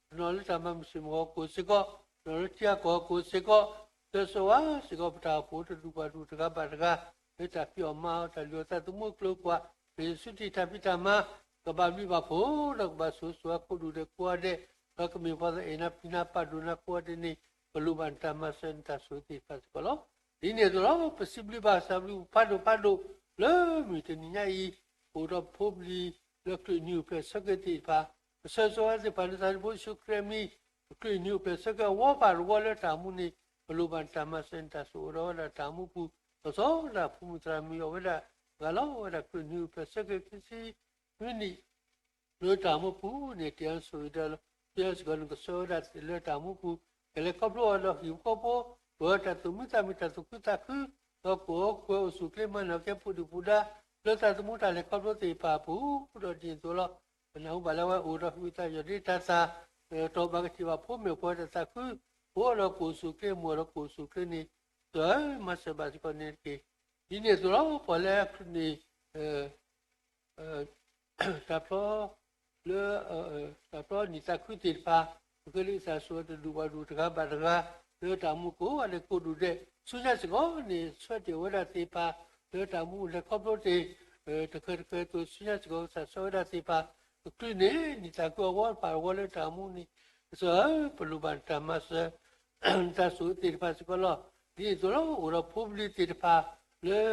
တနီၤလၢတၢ်မၤမုၢ်ဆ့ၣ်မုၢ်ဂီၤကအိၣ်စ့ၢ်ကီး, တနီၤလၢထံအကီၢ်ကအိၣ်စ့ၢ်ကီး, တစိၤဝါစ့ၢ်ကီး ပတၢ်အိၣ်ဖှိၣ်တဒူၣ်ဘၣ်ဒူၣ်တဂၤဘၣ်တဂၤ, လၢတၢ်ဖံးအီၣ်မၤအီၣ်တၢ်လုၢ်အီၣ်သးသမူအကျိၤအကျဲ, ပယ့ၣ်ၡူးတၢ်ဖံးတၢ်မၤ, ကဘၣ်ဘျုးဘၣ်ဖှိၣ်ဒီးကဘၣ်ဆိၣ်ဂ့ၤဆိၣ်ဝါကိးဒူၣ်ဒဲးကိးဂၤဒဲး, ဒီးကမ့ၢ်ပှၤသးအဲၣ်နၤပျံၤနၤပာ်ဒိၣ်နၤကိးဂၤဒဲးန့ၣ်, ပလိၣ်ဘၣ်နတၢ်မၤစၢၤနတၢ်ဆိၣ်ဂ့ၤသ့ၣ်တဖၣ်စ့ၢ်ကီးလီၤ. ဒ်န့ၣ်အသိးလီၤ. ပစံးဘျုးဘၣ်ကစၢ်ဘျုးဖးဒိၣ်ဖးဒိၣ် လၢမုၢ်တနံၤညါအံၤ, အိၣ်ဒီးပဖိပလံၤလၢကလုာ်နံၤအိၣ်ဖျဲၣ်ဆၢက့ၤသ့ၣ်တဖၣ်, ပဆၢဂ့ၤဆၢဝါသ့ၣ်တဖၣ်လၢသးတဘိဆူၣ်ချ့မံၤ, ပကလုာ်နံၤအိၣ်ဖျဲၣ်ဆၢက့ၤအဝီဖးတဝီလၢတၢ်မူန့ၣ်, ပလိၣ်ဘၣ်နတၢ်မၤစၢၤနတၢ်ဆိၣ်ဂ့ၤအိၣ်ဒီးဝဲဒၣ်တၢ်မူပူၤ, လီၤဆီဒၣ်တၢ်ဖိမုၣ်သရၣ်မုၣ်အဝဲဒၣ်တဂၤလီၤ. ဝဲဒၣ်ကလုာ်နံၤအိၣ်ဖျဲၣ်ဆၢက့ၤခံဆံနွံနံၣ် လၢတၢ်မူပူၤန့ၣ် တ့အီၤနဆိၣ်ဂ့ၤဒီး တ့အီၤစ့ၢ်ကီး နကဆှၢဝဲဒၣ်လၢတၢ်မူပူၤ, ကလဲၤခီဖျိအီၤဒီးဟံၣ်ဖိဃီဖိ, ပဝဲတၢ်သူၣ်မံသးမုာ်တၢ်သူၣ်ခုသးခု, ဒီးကအိၣ်ကွဲအိၣ်ဆူၣ်ချ့မၤနၢၤကဲပူၤဒုၣ်ပူၤဒါ, လၢသးသမူတၢ်လဲၤခီဖျိသ့ၣ်တဖၣ်အပူၤ, ဒီးဒ်န့ၣ်အသိးလီၤ. ပနၢ်ဟူဘၣ်လၢဝဲအိၣ်ဒီးဟံၣ်ဝံသးစူၤဒီးတၢ်သၣ်, တီၢ်ဘၣ်ကထံၣ်ဘၣ်ဖိမ့ၢ်ပှၤတၢ်သးခု, ဖိဒီးကအိၣ်ဆူၣ်ချ့ မိၢ်ဒီးကအိၣ်ဆူၣ်ချ့န့ၣ်, ကစၢ်ဧၢ, မၤစၢၤဘၣ်စ့ၢ်ကီးန့ၣ်တက့ၢ်. ဒ်န့ၣ်အသိးလီၤ. ပှၤလၢခရံာ်န့ၣ် တၢ်ဖျီ လၢ တၢ်ဖျီနံၣ်သးခုသ့ၣ်တဖၣ်, ပဃ့လံာ်စီဆှံတဒူၣ်ဘၣ်ဒူၣ်တဂၤဘၣ်တဂၤ, လၢတၢ်မူကိးဂၤဒဲးကိးဒူၣ်ဒဲး, ဆူညါစ့ၢ်ကီးန့ၣ် ဆှၢတ့ၢ်ဝဲဒၣ်သ့ၣ်တဖၣ်, လၢတၢ်မူလဲၤခီဖျိတ့ၢ်, တခၢတခၢအသိး ဆူညါစ့ၢ်ကီး ကစၢ်ဆှၢဝဲဒၣ်သ့ၣ်တဖၣ်, ကချုးန့ၢ် နံၣ်သးခုအဝီတဖၣ်အဝီလၢတၢ်မူန့ၣ်, ကစၢ်ဧၢ, ပလိၣ်ဘၣ်နတၢ်မၤစၢၤ နတၢ်ဆိၣ်ဂ့ၤသ့ၣ်တဖၣ်စ့ၢ်ကီးလီၤ. ဒ်န့ၣ်အသိးလီၤ. အိၣ်ဒီးဖိပလံၤသ့ၣ်တဖၣ် လၢ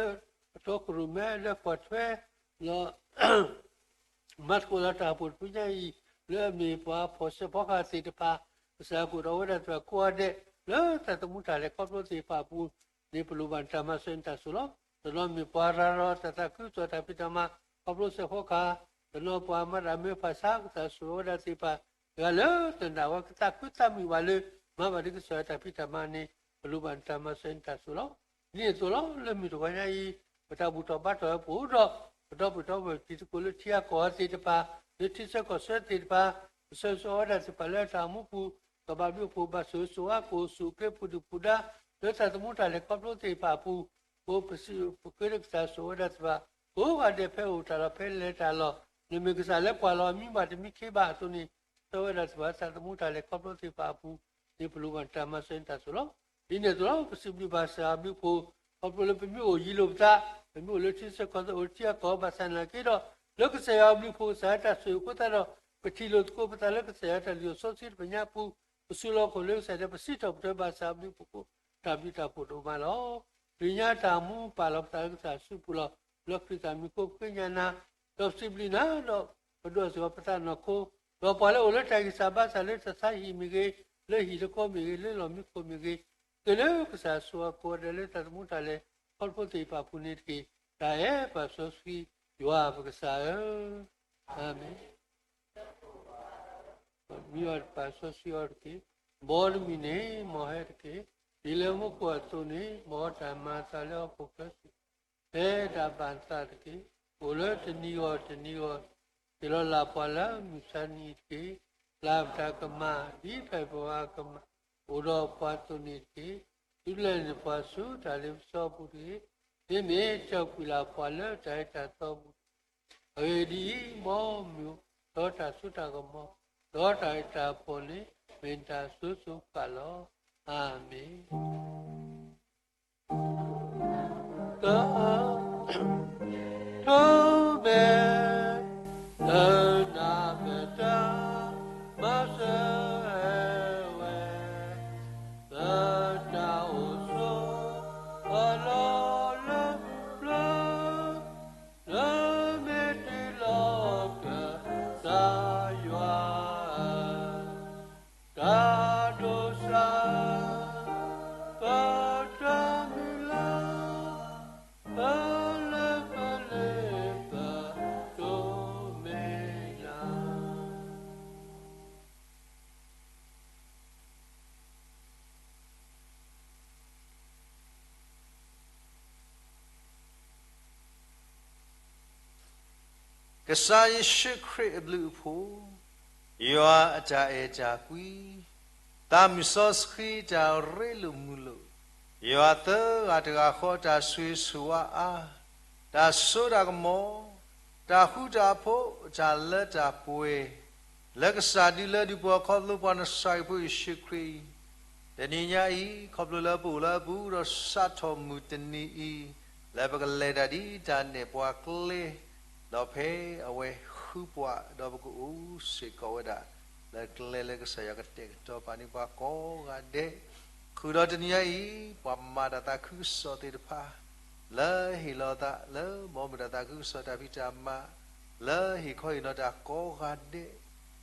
အတီခိၣ်ရိၣ်မဲလၢကွၢ်ထွဲ လီၤ မၤသကိးလၢတၢ်အိၣ်ဖှိၣ်တဖုညါအံၤ, လၢအမ့ၢ်ပှၤဖီၣ်စဲးဖီကဟၣ်သ့ၣ်တဖၣ်, ကစၢ်ကအိၣ်ဒီးဝဲဒၣ်သ့ၣ်တဖၣ်ကိးဂၤဒဲး, လၢသးသမူတၢ်လဲၤခီဖျိသ့ၣ်တဖၣ်အပူၤန့ၣ် ပလိၣ်ဘၣ်နတၢ်မၤစၢၤနတၢ်ဆိၣ်လီၤ. တနီၤမ့ၢ်ပှၤရၤလီၤတၢ်သးခုကစီၣ်တၢ်ဖံးတၢ်မၤ ခီဖျိစဲးဖီကဟၣ်, တနီၤပှၤမၤတၢ်မ့ၢ်ဖးဆါ ကစၢ်ဆိၣ်ဂ့ၤဝဲဒၣ်သ့ၣ်တဖၣ်, တဂၤလၢသနာ်ဝဲကသးခုသးမုာ်ဘၣ်လၢ မၤဘၣ်ဒ်ကစၢ်ယွၤတၢ်ဖံးတၢ်မၤန့ၣ်, ပလိၣ်ဘၣ်နတၢ်မၤစၢၤနတၢ်ဆိၣ်လီၤ. ဒ်န့ၣ်အသိးလီၤ. လၢမုၢ်တဂီၤညါအံၤ, ပတၢ်ဘူၣ်ထီၣ်ဘါထီၣ်ဝဲပအိၣ်ဒီး ပဒီပုၢ်ဝဲၢ်တံၤသကိးလၢထံအကီၢ်အသ့ၣ်တဖၣ်, လၢထံဆၢကီၢ်ဆၢသ့ၣ်တဖၣ်, ပဆၢဂ့ၤဆၢဝါဝဲဒၣ်သ့ၣ်တဖၣ်လၢတၢ်အိၣ်မူပူၤ, ကဘၣ်ဘျုးဖှိၣ်ဘၣ်ဆိၣ်ဂ့ၤဆိၣ်ဝါ ကအိၣ်ဆူၣ်အိၣ်ချ့ ပူၤဒုၣ်ပူၤဒါ လၢတၢ်သမူတၢ်လဲၤခီဖျိသ့ၣ်တဖၣ်အပူၤ, ပစံးပဃ့လၢကစၢ်ဆိၣ်ဂ့ၤဝဲဒၣ်သ့ၣ်တဖၣ် ကိးဂၤဒဲး ဖဲအိၣ်တၢ်ဒီးဖဲလဲၤတၢ်လီၢ်, နမ့ၢ်ကစၢ်လၢပှၤလီၤမံဘၣ်တမံခ့ဘၣ်အသိးန့ၣ်, ဆှၢဝဲဒၣ်သ့ၣ်တဖၣ် တၢ်သမူတၢ်လဲၤခီဖျိသ့ၣ်တဖၣ်အပူၤ, န့ၣ်ပလိၣ်ဘၣ်နတၢ်မၤစၢၤန့ၣ်တၢ်ဆိၣ်လီၤ. ဒ်န့ၣ်အသိးလီၤ ပစံးဘျုးဘၣ်ကစၢ်ဘျုးဖှိၣ်, ခီဖျိလၢပမ့ၢ်အိၣ်ယံၤလိာ်ပသး, ပမ့ၢ်အိၣ်လၢထံဆၢကီၢ်ဆၢ အိၣ်လၢထံအကီၢ် ဘၣ်ဆၣ်နာ်က့ဒီး, လၢကစၢ်ယွၤအဘျုးအဖှိၣ် ကစၢ်ယွၤတၢ်ဆိၣ်ဂ့ၤအဃိသတးဒီး, ပထံၣ်လိာ်သကိးပသးလၢကစၢ်ယွၤတၢ်လုၢ်အီၣ်စီဆှံတဖၣ်ညါအပူၤ, ပစုလီၢ်ခီၣ်လၢကစၢ်ယွၤ ပစံးထီၣ်ပတြၢၤဘၣ်ကစၢ်အဘျုးအဖှိၣ်အဃိ, တၢ်ဘျုးတၢ်ဖှိၣ်ဒိၣ်မးလီၤ. ပသ့ၣ်ညါတၢ်အိၣ်မူပာ်လီၤပသးလၢကစၢ်စုပူၤလီၤ. လၢခရံာ်သးမံၤအဃိ ပဃ့ကညးနၤ, ဒီးပစံးဘျုးနၤဒီး, ပဒိးစ့ၢ်ကီးပသးနီၢ်ခိ, ဒီးပှၤလၢအိၣ်လၢတၢ်ဂံၢ်စၢ်ဘါစၢ်လၢတၢ်ဆါဟံၣ်မ့ၢ်ဂ့ၤ, လၢဟံၣ်လၢဃီမ့ၢ်ဂ့ၤ, လၢလီၢ်မံခိၣ်မ့ၢ်ဂ့ၤ, က့ၤလၢကစၢ်ဆိၣ်ဂ့ၤကိးဂၤဒဲးလၢတၢ်သမူတၢ်လဲၤခီဖျိသ့ၣ်တဖၣ်အပူၤန့ၣ်တက့ၢ်. တၢ်အဲၣ်ပၢ်စီဆှံယွၤပကစၢ်ဧၢ, အၤမ့ၣ်. မံအီၤတပာ်စီဆှံအီၤတက့ၢ်. ဘီတမံၤန့ၣ် မ်ဟဲတက့ၢ်. ဒ်လၢမူခိၣ်အသိးန့ၣ် မ်တၢ်မၤအသးလၢဟီၣ်ခိၣ်ချၢစ့ၢ်ကီး, ဖဲတၢ်ဘၣ်နသးတက့ၢ်. အိၣ်လၢတနံၤဂီၢ်တနံၤဂီၢ်, ဟ့ၣ်လီၤလၢ်ပှၤလၢမုၢ်ဆါနံၤအံၤတက့ၢ်. ပျၢ်ပတၢ်ကမၣ် ဒ်ဖဲပဝဲကမၣ် အိၣ်ဒီးပှၤအသိးန့ၣ်တက့ၢ်. ဒုးလဲန့ၢ်ပှၤဆူတၢ်လ့ပစီအပူၤတက့ၢ်. မ့မ့ၢ်ကွံာ်လၢ်ပှၤလၢတၢ်အၢတၢ်သီအပူၤတက့ၢ်. အဂ့ၢ်ဒ်အံၤ, မ်မ့ၢ်အိၣ်ဒီးတၢ်စိတၢ်ကမီၤ, ဒီးတၢ်ဂ့ၤတၢ်ဖှီၣ်န့ၣ် မ့ၢ်နတၢ်ဆိၣ်ဂ့ၤဆိၣ်ဝါလီၤ. အၤမ့ၣ်. က, ထၢမဲာ်, လၢနၤပတၢ်, မၤစၢၤဝဲ, လၢတၢ်အိၣ်ဆိး, အလီၢ်လၢပျၢၤ, လၢမ့ၢ်တုၤလီၤကစၢ်ယွၤဧၢ, တၢ်ဒိးစၢ် ပတၢ်မုၢ်လၢ်, ပလၢပလ့ပတိၢ်မ့ၢ်နၤ. ကစၢ်ယ့ၣ်ၡူးခရံာ်အဘျုးအဖှိၣ်, ယွၤအတၢ်အဲၣ်တၢ်ကွံ, သးမုၢ်စီဆှံတၢ်ရ့လိာ်မုာ်လိာ်, ယွၤသၢဂၤတဂၤဃီတၢ်ဆိၣ်ဂ့ၤဆိၣ်ဝါအါ, တၢ်စိတၢ်ကမီၤ, တၢ်ဃူတၢ်ဖိး, တၢ်လၢတၢ်ပှဲၤ, လၢကစၢ်ဒုလၢဒုးပှၤခီဖျိပှၤနစၢ်အံၤဖိယ့ၣ်ၡူးခရံာ်အံၤ, တနံၤညါအံၤ ခီဖျိလၢပအိၣ်လၢအပူၤဒီးစးထီၣ်မုၢ်တနံၤအံၤ, လၢပကလဲၤတၢ်ဒ်တၢ်နဲၣ်ပှၤကျဲ, ဒီးဖဲအဝဲဃုပှၤဒီးပကအိၣ်စ့ၢ်ကီးဝဲဒၣ်, လၢကျဲလၢကစၢ်ယွၤကတဲာ်ကတီၤပာ်န့ၢ်ပှၤကိးဂၤဒဲး, ဃုာ်ဒီးတနံၤညါအံၤ, ပှၤမၤတၢ်သးခုကစီၣ်သ့ၣ်တဖၣ် လၢဟ့ၣ်လီၤသးလၢဘီမုၢ်တၢ်သးခုကစီၣ်တၢ်ဖံးတၢ်မၤ, လၢဟ့ၣ်ခီဟ့ၣ်နီၤတၢ်ကိးဂၤဒဲး,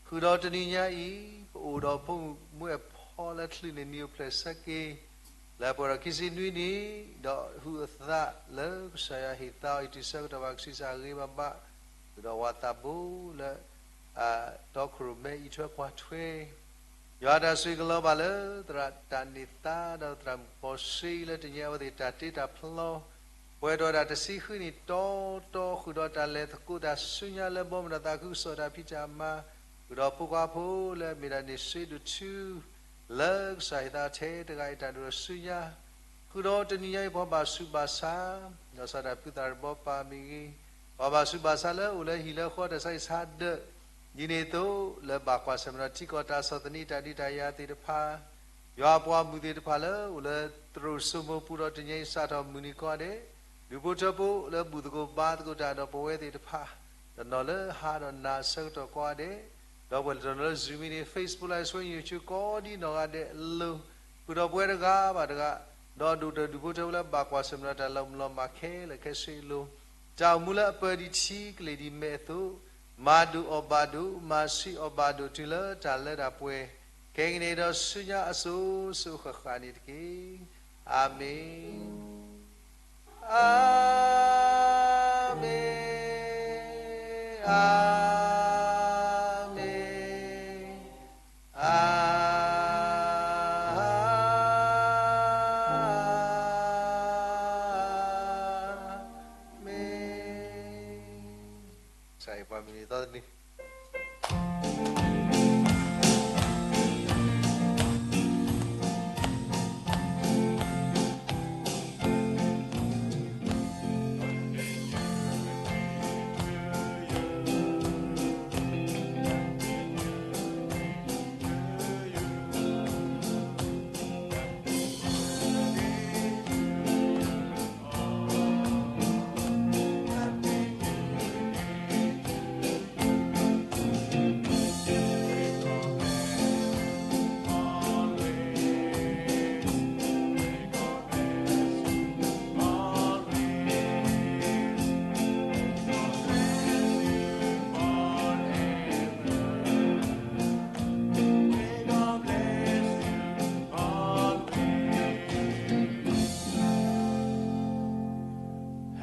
ဃုာ်ဒီးတနံၤညါအံၤ, ပအိၣ်ဒီးဖိမုၣ်မူအဲၣ်ဖီလၢချုးန့ၢ်နံၣ်အိၣ်ဖျဲၣ်ဆၢက့ၤ, လၢပှဲၤဒီးခံဆံနွံနံၣ်, ဒီးဟူးအသးလၢကစၢ်ယွၤဟ့ၣ်သါအီၤအံၤ တုၤဆၢကတီၢ်ဘၣ်ကဆံးစၢ်ဂ့ၤဘၣ်ဘၣ်, ဃုာ်ဒီးဝၤသးဘိလၢ တီခိၣ်ရိၣ်မဲအံးထွဲကွၢ်ထွဲ ယွၤတၢ်ဆိၣ်ဂ့ၤကလီၤဘၣ်လၢ သရၣ်တၢ်န့ၢ်သါဒီးသရၣ်မုၣ်ဖီဆှံလၢတနံၤအံၤအဝဲသ့ၣ်တၢ်တ့တၢ်ဖျီ, ပှဲၤဒီးတၢ်တဆံဃုနံၣ်တီတီ ဃုာ်ဒီးတၢ်လဲၤသကိးတၢ်ဆူညါလၢဘီမုၢ်တၢ်သးခုကစီၣ်တၢ်ဖံးတၢ်မၤ, ဃုာ်ဒီးဖိခွါဖိလၢအမ့ၢ်ဒၣ်န့ၣ်စ့ဒိၣ်ထူ လၢကစၢ်ဟ့ၣ်သါထဲတဂၤအံၤတၢ်ဒိၣ်ထီၣ်ဆူညါ, ဃုာ်ဒီးတနံၤညါအံၤပှၤဘၣ်ဆူးဘၣ်ဆါ ဒီးစးတၢ်ဖုသးတဘီပၢ်မ့ၢ်ဂ့ၤ, ပှၤဘၣ်ဆူးဘၣ်ဆါလၢအိၣ်လၢဟံၣ်လၢဃီတၢ်ဆါဟံၣ်ဆါဒၢး, ဒ်န့ၣ်အသိးလၢဘၣ်ကွၢ်ဆၢၣ်မဲာ်ဒီးထံကီၢ်တၢ်ဆီၣ်သနံးတၢ်ဒုးတၢ်ယၤသ့ၣ်တဖၣ်, ယွၤအပှၤမုၣ်သ့ၣ်တဖၣ်လၢအိၣ်လၢသရိာ်စိမိၤပူၤဒီးတနံၤညါအံၤစးထီၣ်မုၢ်နံၤကိးဂၤဒဲး, ဒူၣ်ဖိထၢဖိလၢဘူၣ်သကိးဘါသကိးတၢ်ဒီးပဝဲသ့ၣ်တဖၣ်, တနီၤလၢဟးဒီးနၤအဆၢကတီၢ်ကိးဂၤဒဲး, ဒီးပှဲၤလၢတနီၤလၢ Zoom န့ၣ် Facebook လၢ ဆွဲညိၣ်ဆူကိးဒံနီၢ်ဂၤဒဲးအလိၤ, ဃုာ်ဒီးပဝဲတဂၤဘၣ်တဂၤ, ဒီးဒိၣ်တၢ်ဒူၣ်ဖိထၢဖိလၢဘၣ်ကွၢ်ဆၢၣ်မဲာ်ဒီးတၢ်လီၤမုၢ်လီၤမၢ်ခဲလၢာ်ခဲဆ့အလိၤ, တၢ်အိၣ်မူလၢအပၢၢ်ဒံးထံကလ့ၢ်ဒံးမဲာ်အသိး, မၤဒိၣ်အီၣ်ဘၣ်ဒိၣ်, မၤဆံးအီၣ်ဘၣ်ဒိၣ်တုၤလၢတၢ်လၢတၢ်ပှဲၤ, ခဲကနံၣ်အံၤဒီးဆူညါအစိၤစိၤအဃၣ်ဃၣ်န့ၣ်တက့ၢ်. အၤမ့ၣ်. အၤမ့ၣ်, အၤမ့ၣ်, အၤမ့ၣ်. တၢ်အဲၣ်ပှၤမုၢ်နံၤသီတနံၤ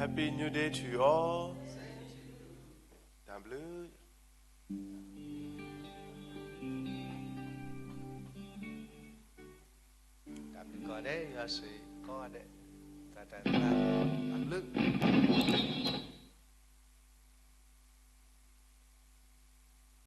Happy New Day to you all. တၢ်ဘျုး တၢ်ဘျုးကိးဂၤဒဲး ယွၤဆိၣ်ဂ့ၤကိးဂၤဒဲး တၢ်တၢ်တၢ် တၢ်ဘျုး